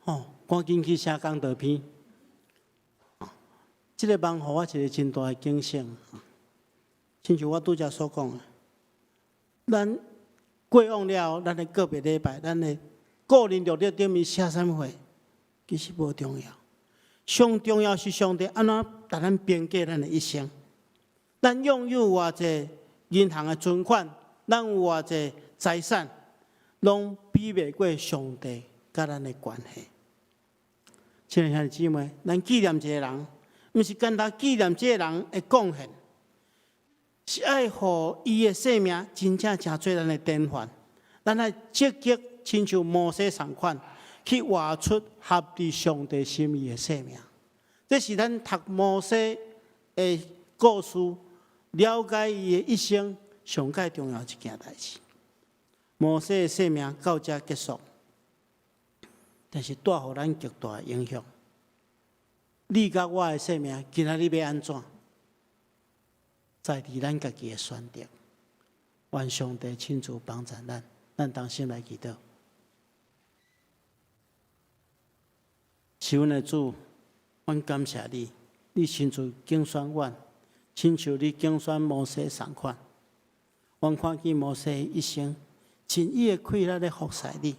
S1: 吼，趕緊去寫講道篇。這个夢予我一个真大的警醒。親像我拄才所講的，咱過往了後，咱的個別禮拜，咱的個人履歷頂面寫啥物貨，其實無重要。上重要是上帝按怎共咱評價咱的一生。咱擁有偌濟銀行的存款，咱有偌濟財產，攏比袂過上帝佮咱的關係。親愛兄弟姊妹，咱紀念一个人，毋是干焦紀念這个人的貢獻，是愛予伊的生命真正成做咱的典範。咱愛積極親像摩西仝款，去活出合佇上帝心意的生命。這是咱讀摩西的故事，了解伊的一生上蓋重要一件代誌。摩西的生命到這結束，但是帶予咱極大的影響。你佮我的生命，今仔日欲按怎？在佇咱家己的選擇。願上帝親自幫助咱，咱同心來祈禱。是阮的主，阮感謝你，你親自揀選阮，親像你揀選摩西仝款。阮看見摩西一生，盡伊的氣力咧服侍你，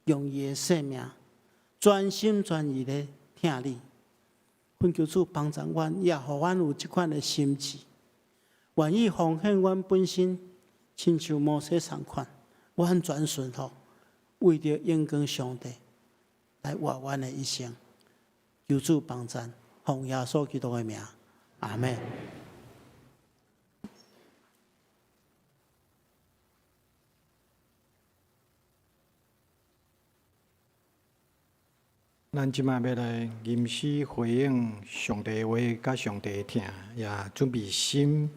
S1: 用伊的生命，全心全意咧疼你。懇求主幫助阮，也予阮有這款的心志，願意奉獻阮本身，親像摩西仝款，完全順服，為著榮光上帝來活阮的一生。求主幫助，奉耶穌基督的名，阿們。
S2: 咱這擺欲來吟詩回應上帝的話，佮上帝的疼，也準備心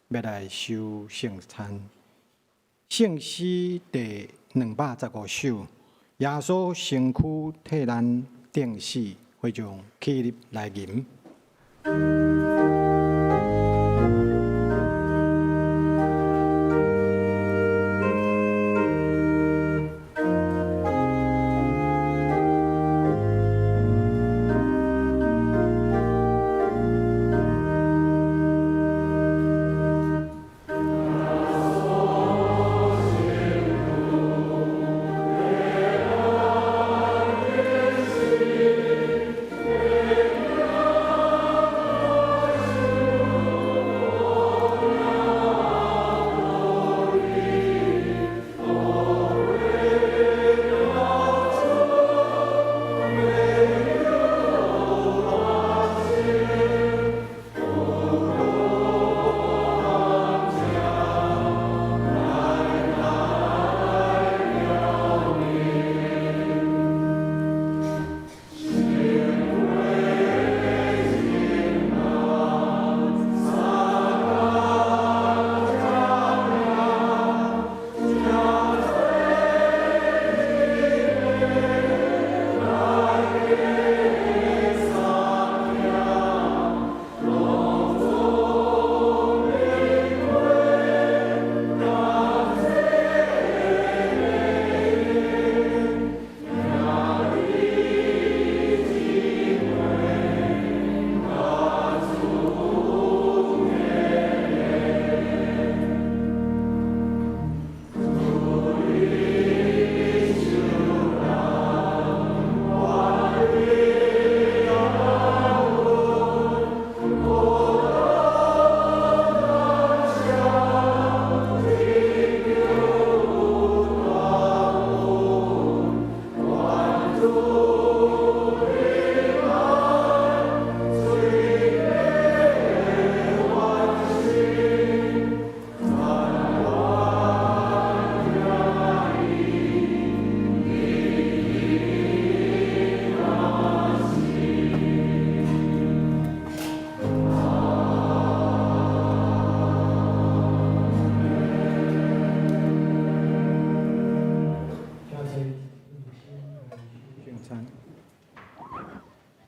S2: 欲來受聖餐。聖詩第215首，耶穌身軀替咱釘死，會眾起立來吟。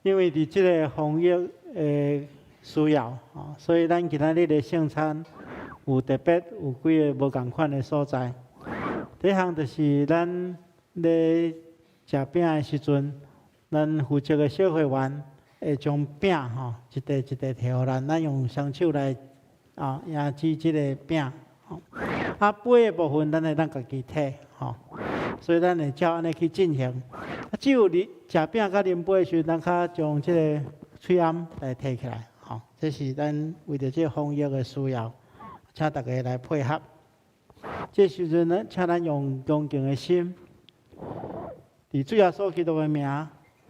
S1: 因為佇這个防疫的需要，哦，所以咱今仔日的聖餐有特別有幾个無仝款的所在。第一項就是咱咧食餅的時陣，咱負責的小會員會將餅吼一塊一塊提予咱，咱用雙手來啊壓制這個餅。啊，杯的部分咱會當家己提吼，所以咱會照按呢去進行。啊，只有你食餅佮啉杯的時陣，咱較將這个喙罨來提起來，吼，這是咱為著這个防疫的需要，請大家來配合。這時陣呢，請咱用恭敬的心，佇主耶穌基督的名，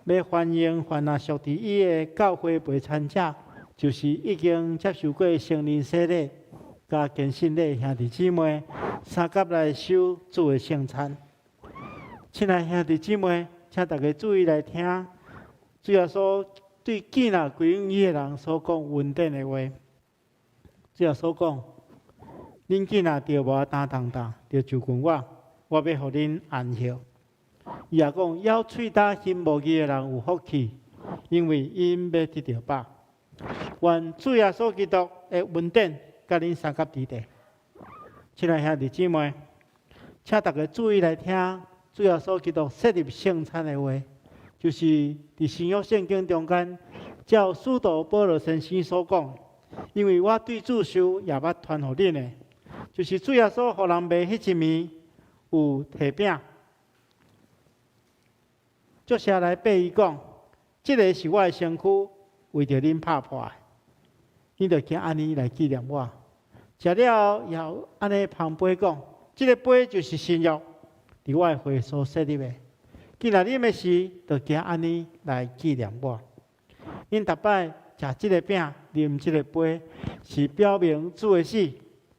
S1: 欲歡迎凡若屬佇伊的教會陪餐者，就是已經接受過聖靈洗禮、佮堅信禮兄弟姊妹，相佮來守主的聖餐。親愛兄弟姊妹，請大家注意來聽，主耶穌對建立歸向伊的人所講恩典的話。主耶穌講：恁囝若著無擔重擔，著就近我，我欲予恁安歇。伊也講：枵喙焦心無義的人有福氣，因為𪜶欲得著飽。願主耶穌基督的恩典佮恁相佮佇咧。親愛兄弟姊妹，請大家注意來聽主耶穌基督設立聖餐的話，就是佇新約聖經中間，照使徒保羅先生所講，因為我對主受也捌傳予恁的，就是主耶穌予人賣彼一暝有提餅，祝謝來擘伊講：這个是我的身軀，為著恁拍破的，恁著行按呢來紀念我。食了後，又按呢捧杯講：這个杯就是新約，佇我的血所設立的。既然啉的時，著行按呢來紀念我。恁逐擺食這个餅、啉這个杯，是表明主的死，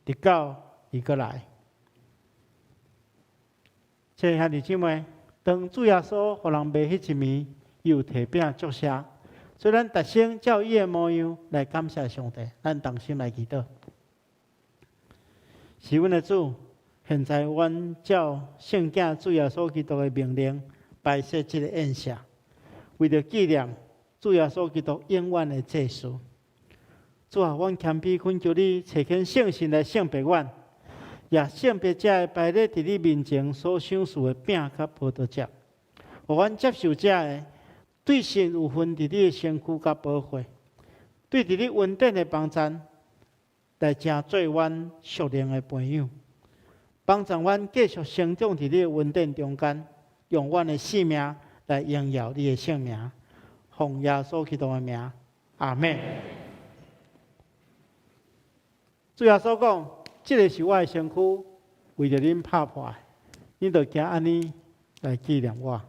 S1: 直到伊閣來。親愛兄弟姊妹，當主耶穌予人賣彼一暝，伊有提餅祝謝，所以咱逐聲照伊的模樣來感謝上帝。咱同心來祈禱。是阮的主，現在阮照聖囝主耶穌基督的命令，擺設這个宴席，為著紀念主耶穌基督永遠的祭司。主啊，阮謙卑懇求你，差遣聖神來聖別阮，也聖別這个擺列佇你面前所賞賜的餅佮葡萄汁，予阮接受這个對神有份佇你的身軀佮寶血，對佇你恩典的幫贊，來成做阮屬靈的培養，幫助阮繼續成長佇你的恩典中間，用阮的性命來榮耀你的聖名，奉耶穌基督的名，阿們。主耶穌講：這个是我的身軀，為著恁拍破的，恁著行按呢來紀念我。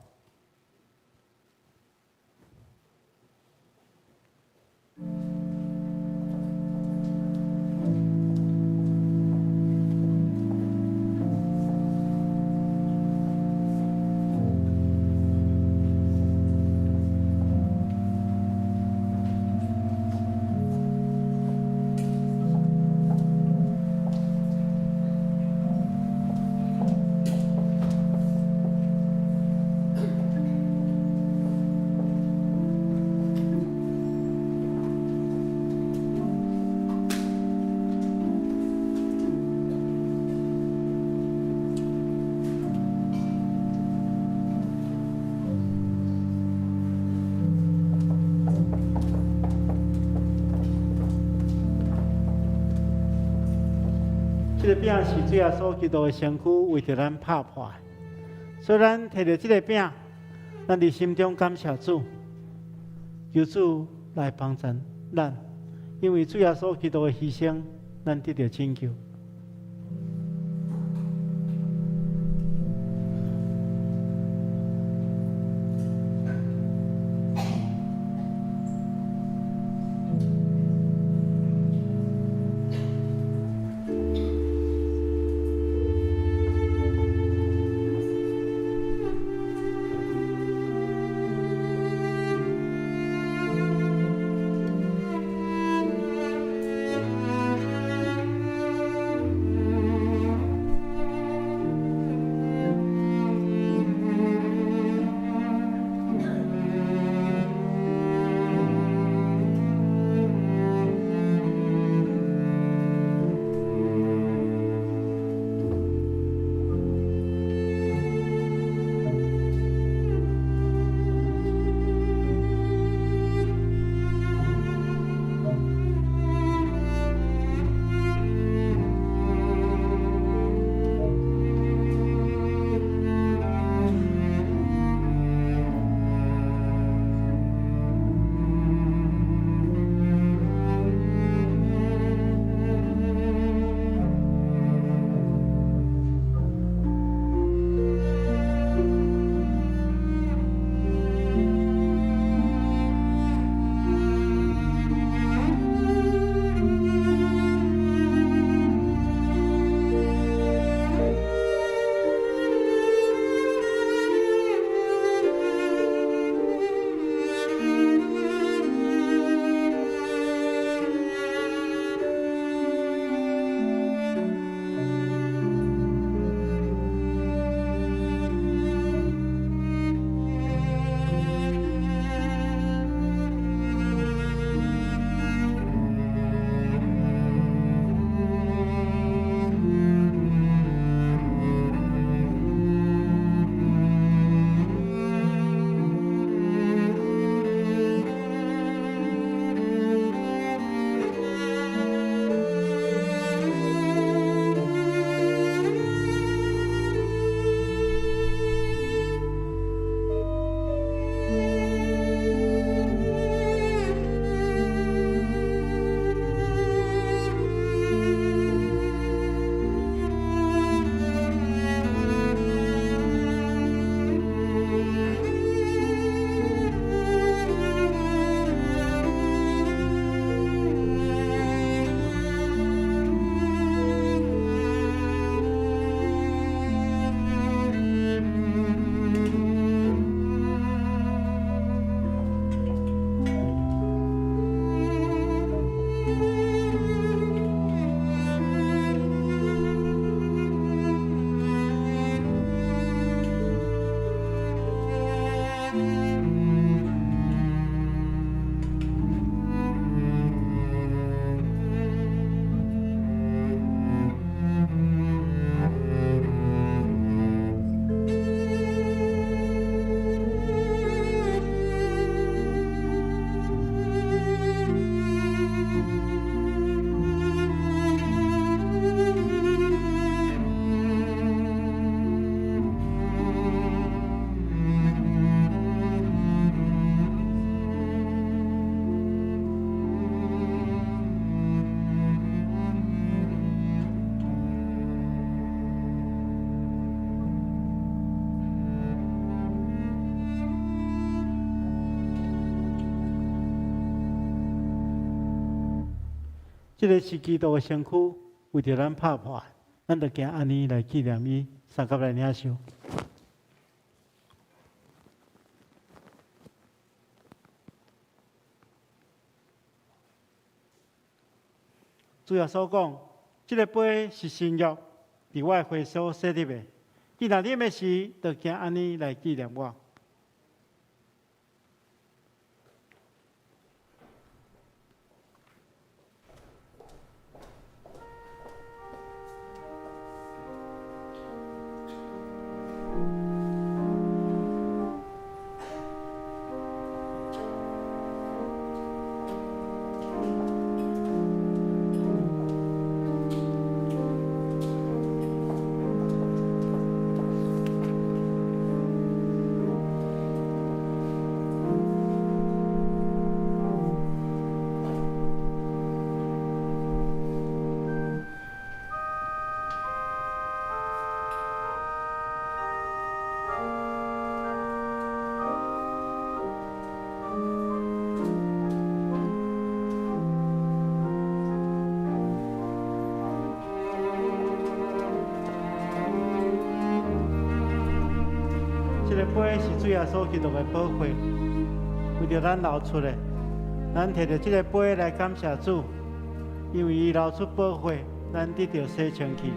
S1: 這个餅是主耶穌基督的身軀，為著咱拍破的。所以咱提著這个餅，咱佇心中感謝主，求主來幫助咱，因為主耶穌基督的犧牲，咱得著拯救。這个是基督的身軀，為著咱拍破，咱就行按呢來紀念伊，相佮來領受。主耶穌講：這个杯是新約，佇我的血所設立的。你若啉的時，就行按呢來紀念我。這个杯是主耶穌基督的寶血，為著咱流出的。咱提著這个杯來感謝主，因為伊流出寶血，咱得著洗清氣。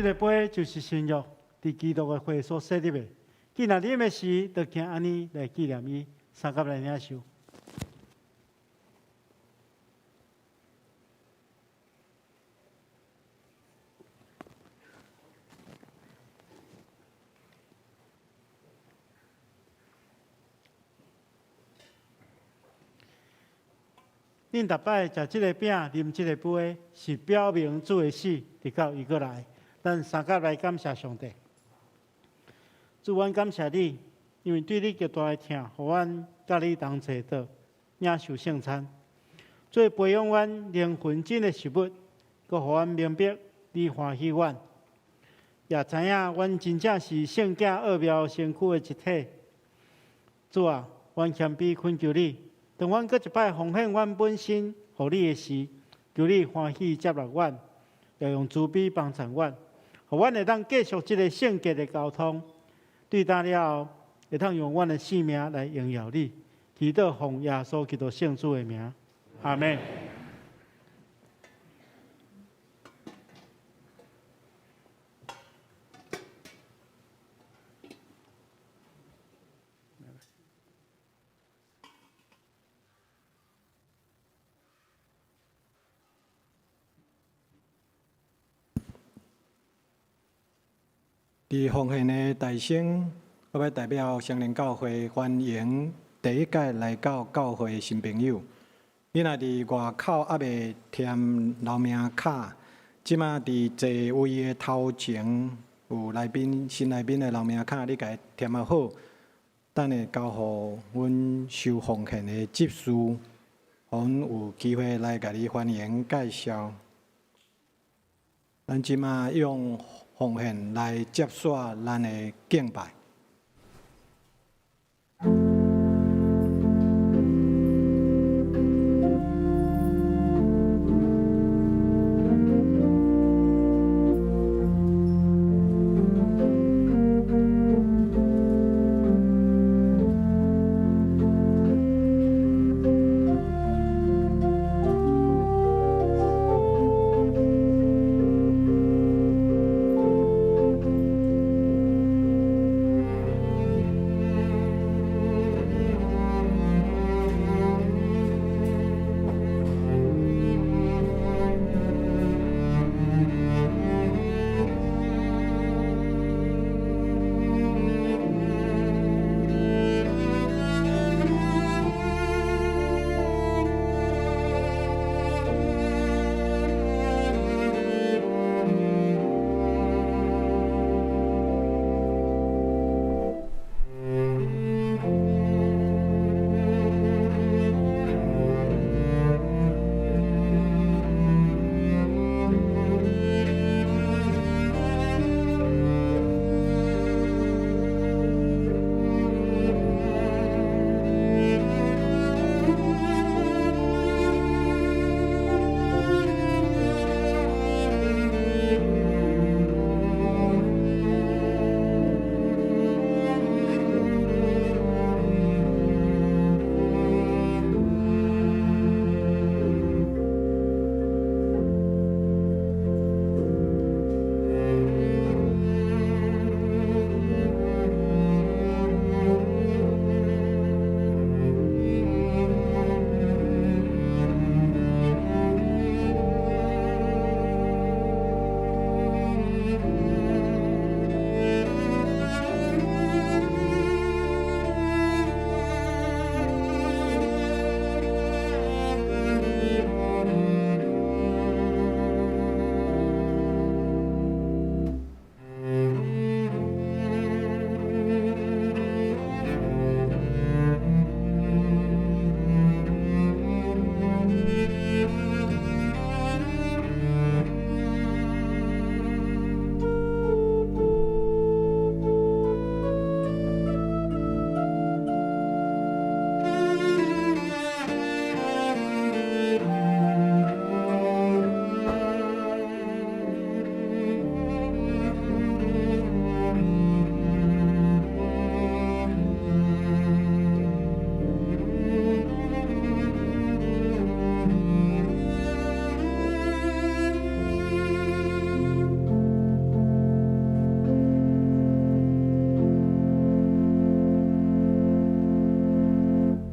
S1: 這个杯就是新約，佇基督的血所設立的。既若啉的時，就行按呢來紀念伊，相佮來領受。恁逐擺食這个餅、啉這個杯，是表明主的死，直到伊閣來。咱相佮來感謝上帝。主，阮感謝你，因為對你極大的疼，予阮佮你同齊桌領受聖餐，做培養阮靈魂真的食物，閣予阮明白你歡喜阮，也知影阮真正是聖潔奧妙身軀的一體。主啊，阮謙卑懇求你。當阮閣一擺奉獻阮本身予你的時，求你歡喜接納阮，也用慈悲幫助阮，予阮會當繼續這个聖潔的交通。對今了後，會當用阮的性命來榮耀你。祈禱奉耶穌基督聖子的名，阿們。
S2: 佇奉獻的大聲，我欲代表雙連教會歡迎第一屆來到教會的新朋友。你若佇外口猶未填留名卡，這馬佇座位的頭前有來賓新來賓的留名卡，你共伊填仔好，等下交予阮收奉獻的執事，予阮有機會來共你歡迎介紹。咱這馬用奉獻來接煞咱的敬拜。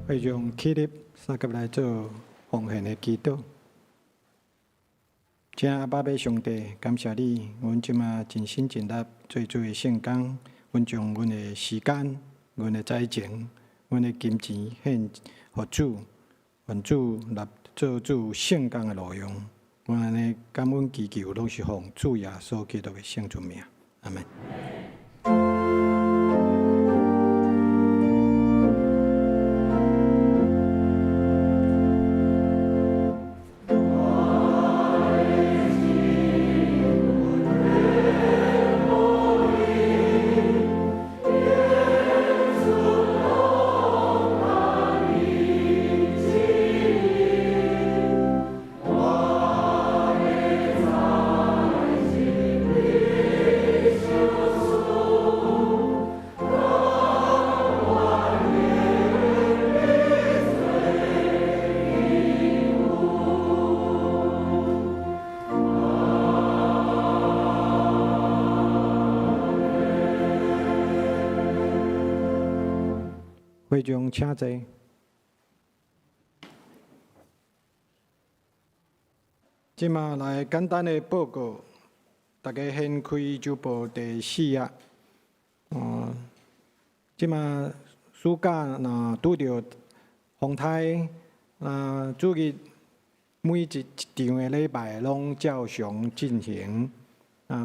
S2: 會眾起立，相佮來做奉獻的祈禱。親愛阿爸父上帝，感謝你，阮這馬盡心盡力做主的聖工，阮將阮的時間、阮的才情、阮的金錢獻予主，願主來做主聖工的路用。阮按呢感恩祈求，攏是奉主耶穌基督的聖尊名。阿們。會眾請坐。這馬來簡單的報告，大家掀開週報第四頁。這馬暑假若拄著風颱，主日每一場的禮拜攏照常進行。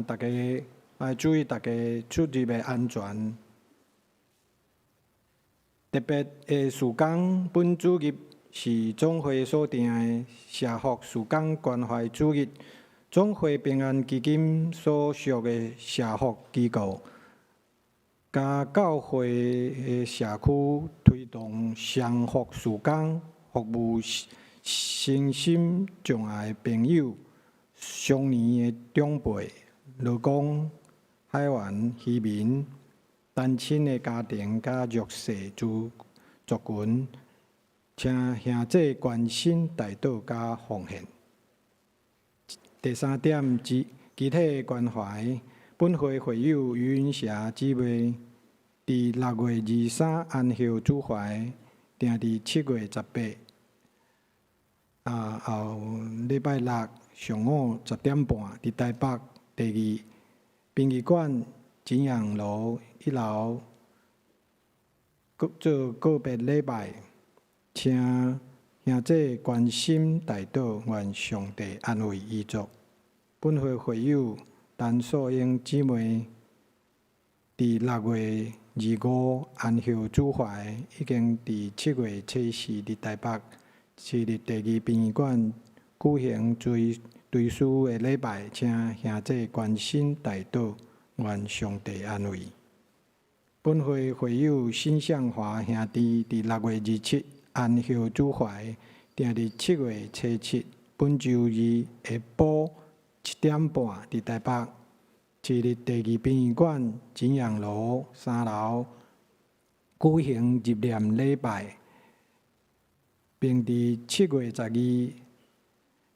S2: 大家愛注意大家出入的安全。特別的事工，本主日是總會所定的社福事工關懷主日，總會平安基金所屬的社福機構，佮教會的社區推動雙福事工，服務身心障礙朋友、雙年的長輩、勞工、海員、漁民、單親的家庭佮弱勢族群，請兄弟關心、代禱佮奉獻。第三點，肢體關懷。本會會友余雲霞姊妹，佇6月23安息主懷，定佇7月18，後禮拜六上午10點半，佇台北第二殯儀館景陽樓一樓做告別禮拜，請兄弟關心代禱，願上帝安慰遺族。本會會友陳素英姊妹，佇6月25安息主懷，已經佇7月初四佇台北市立第二殯儀館舉行追思的禮拜，請兄弟關心代禱，願上帝安慰。本會會友辛向華兄弟佇6月27安息主懷，定佇7月初七本週二下晡7點半，佇台北市立第二殯儀館景陽樓三樓舉行入殮禮拜，並佇7月12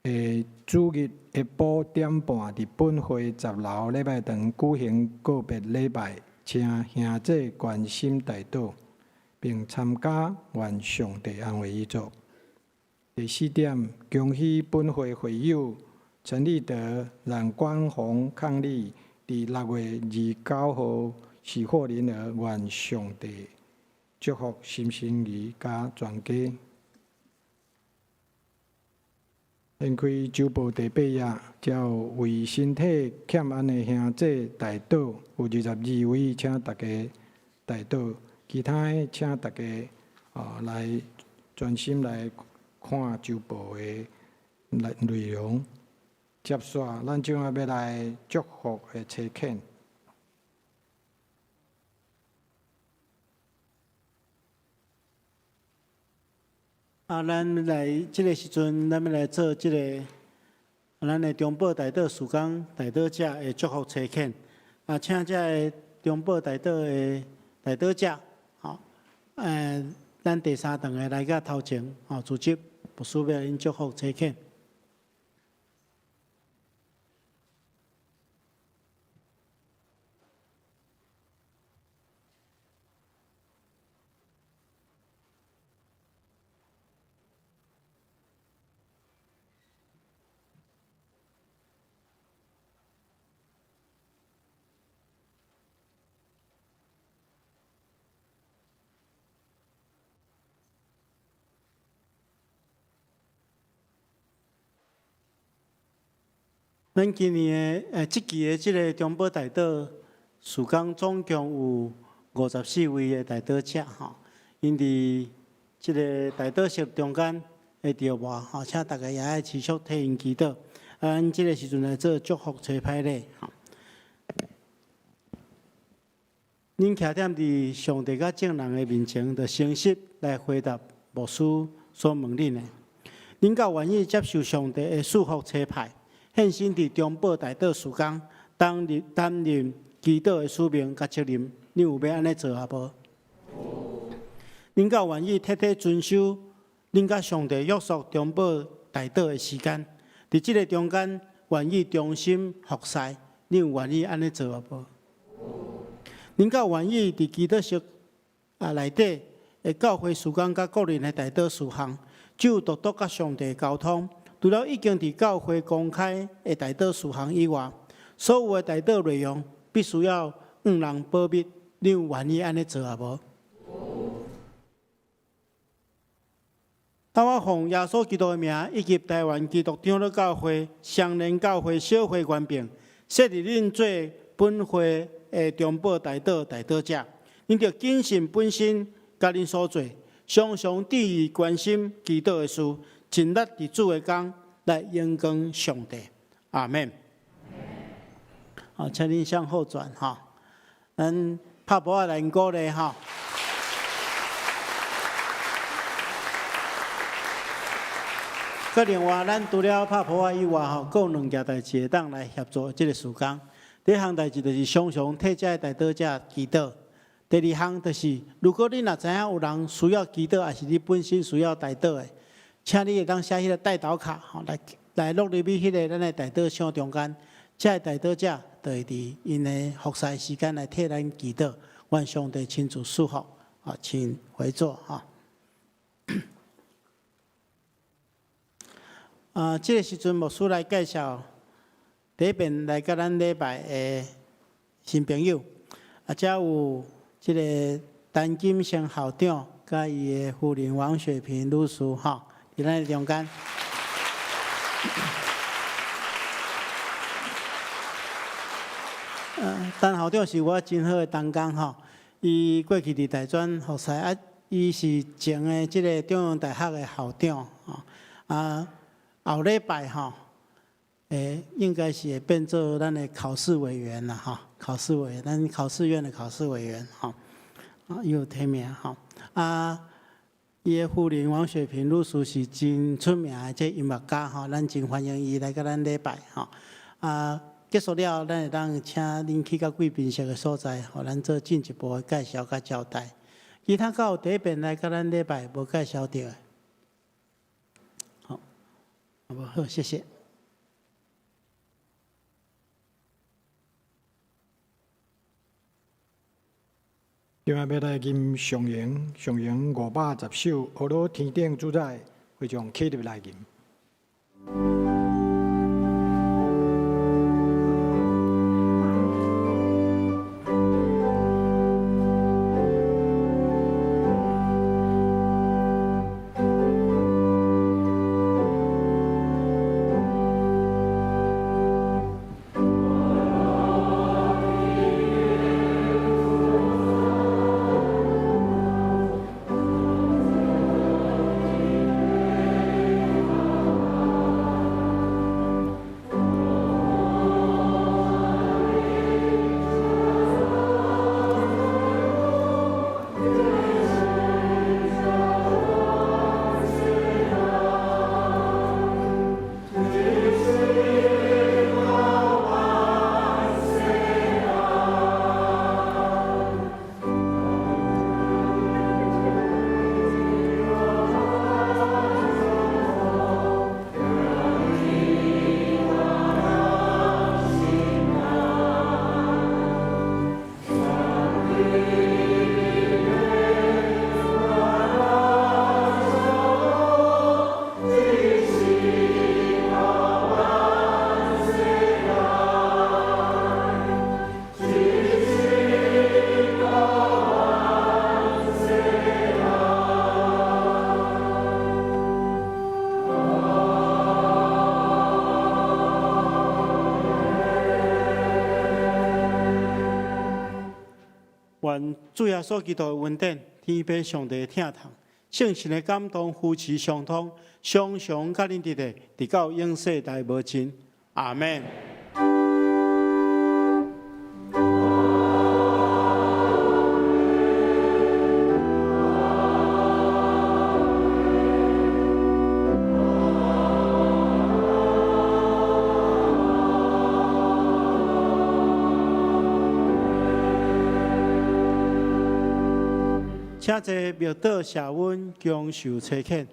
S2: 的主日下晡點半，佇本會十樓禮拜堂舉行告別禮拜，請兄弟關心代禱，並參加，願上帝安慰遺族。第四點，恭喜本會會友陳立德、冉光宏伉儷，佇6月29號喜獲麟兒，願上帝祝福新生兒佮全家。掀開週報第八頁，遮有為身體欠安的兄弟代禱，有22位，請大家代禱。其他的請大家來專心來看週報的內容。接續，咱這馬欲來祝福的差遣。
S1: 咱來這个時陣，咱欲來做這个咱的中保代禱事工代禱者的祝福差遣。請這个中保代禱的代禱者，吼，咱第三堂的來到頭前，吼，組織牧師欲來𪜶祝福差遣。咱今年的這期的這个中保代禱事工總共有54位的代禱者吼，𪜶佇這个代禱室中間會著無吼，請大家也愛持續替𪜶祈禱。啊，咱這个時陣來做祝福吹牌禮吼。恁徛踮佇上帝佮眾人的面前，就誠實來回答牧師所問恁的。恁敢願意接受上帝的賜福差派，獻身佇中保代禱事工，擔任祈禱的使命佮責任？恁有欲按呢做抑無？恁敢願意徹底遵守恁佮上帝約束中保代禱的時間？佇這个中間，願意忠心服侍？恁有願意按呢做抑無？恁敢願意佇祈禱室內底的教會事工佮個人的代禱事項，只有獨獨佮上帝溝通？除了已經佇教會公開的代禱事項以外，所有的代禱內容必須要向人保密。你有願意按呢做抑無？當我奉耶穌基督的名，以及台灣基督長老教會、雙連教會小會權柄，設立恁做本會的中保代禱代禱者，恁著謹慎本身佮恁所做，常常注意關心祈禱的事，盡力佇主的工來榮光上帝。阿們。好，請恁向後轉哈，咱拍噗仔來𪜶鼓勵哈。閣另外，咱除了拍噗仔以外吼，閣有兩件代誌會當來協助這个事工。第一項代誌就是常常替這个代禱者祈禱。第二項就是，如果你若知影有人需要祈禱，抑是你本身需要代禱的，請你會當寫彼个代禱卡，吼，來落入去彼个咱的代禱箱中間。這个代禱者就會佇𪜶的服侍時間來替咱祈禱，願上帝親自賜福。啊，請回座哈。啊，這个時陣牧師來介紹第一遍來佮咱禮拜的新朋友，啊，遮有這个陳金生校長，佮伊的夫人王雪萍女士，吼，佇咱的中間。陳校長是我真好的同工吼，伊過去佇大專服侍，啊，伊是前的這个中央大學的校長，吼，啊，後禮拜吼，應該是會變做咱的考試委員啦，吼，考試委員，咱考試院的考試委員，吼，啊，伊有提名，吼，啊，伊的夫人王雪萍女士是真出名的這音樂家，吼，咱真歡迎伊來佮咱禮拜，吼，啊。結束了，咱會當請恁去到貴賓室的所在，予咱做進一步的介紹佮交代。其他敢有第一遍來佮咱禮拜無介紹著的？好，好，謝謝。
S2: 今仔欲來吟上詠，上詠510首，呵咾天頂主宰，非常起立來吟。
S1: 主耶穌基督的恩典，天父上帝的疼痛，聖神的感動，扶持相通，常常佮恁佇咧，直到永世代無盡。阿門。請坐默禱謝恩，享受差遣。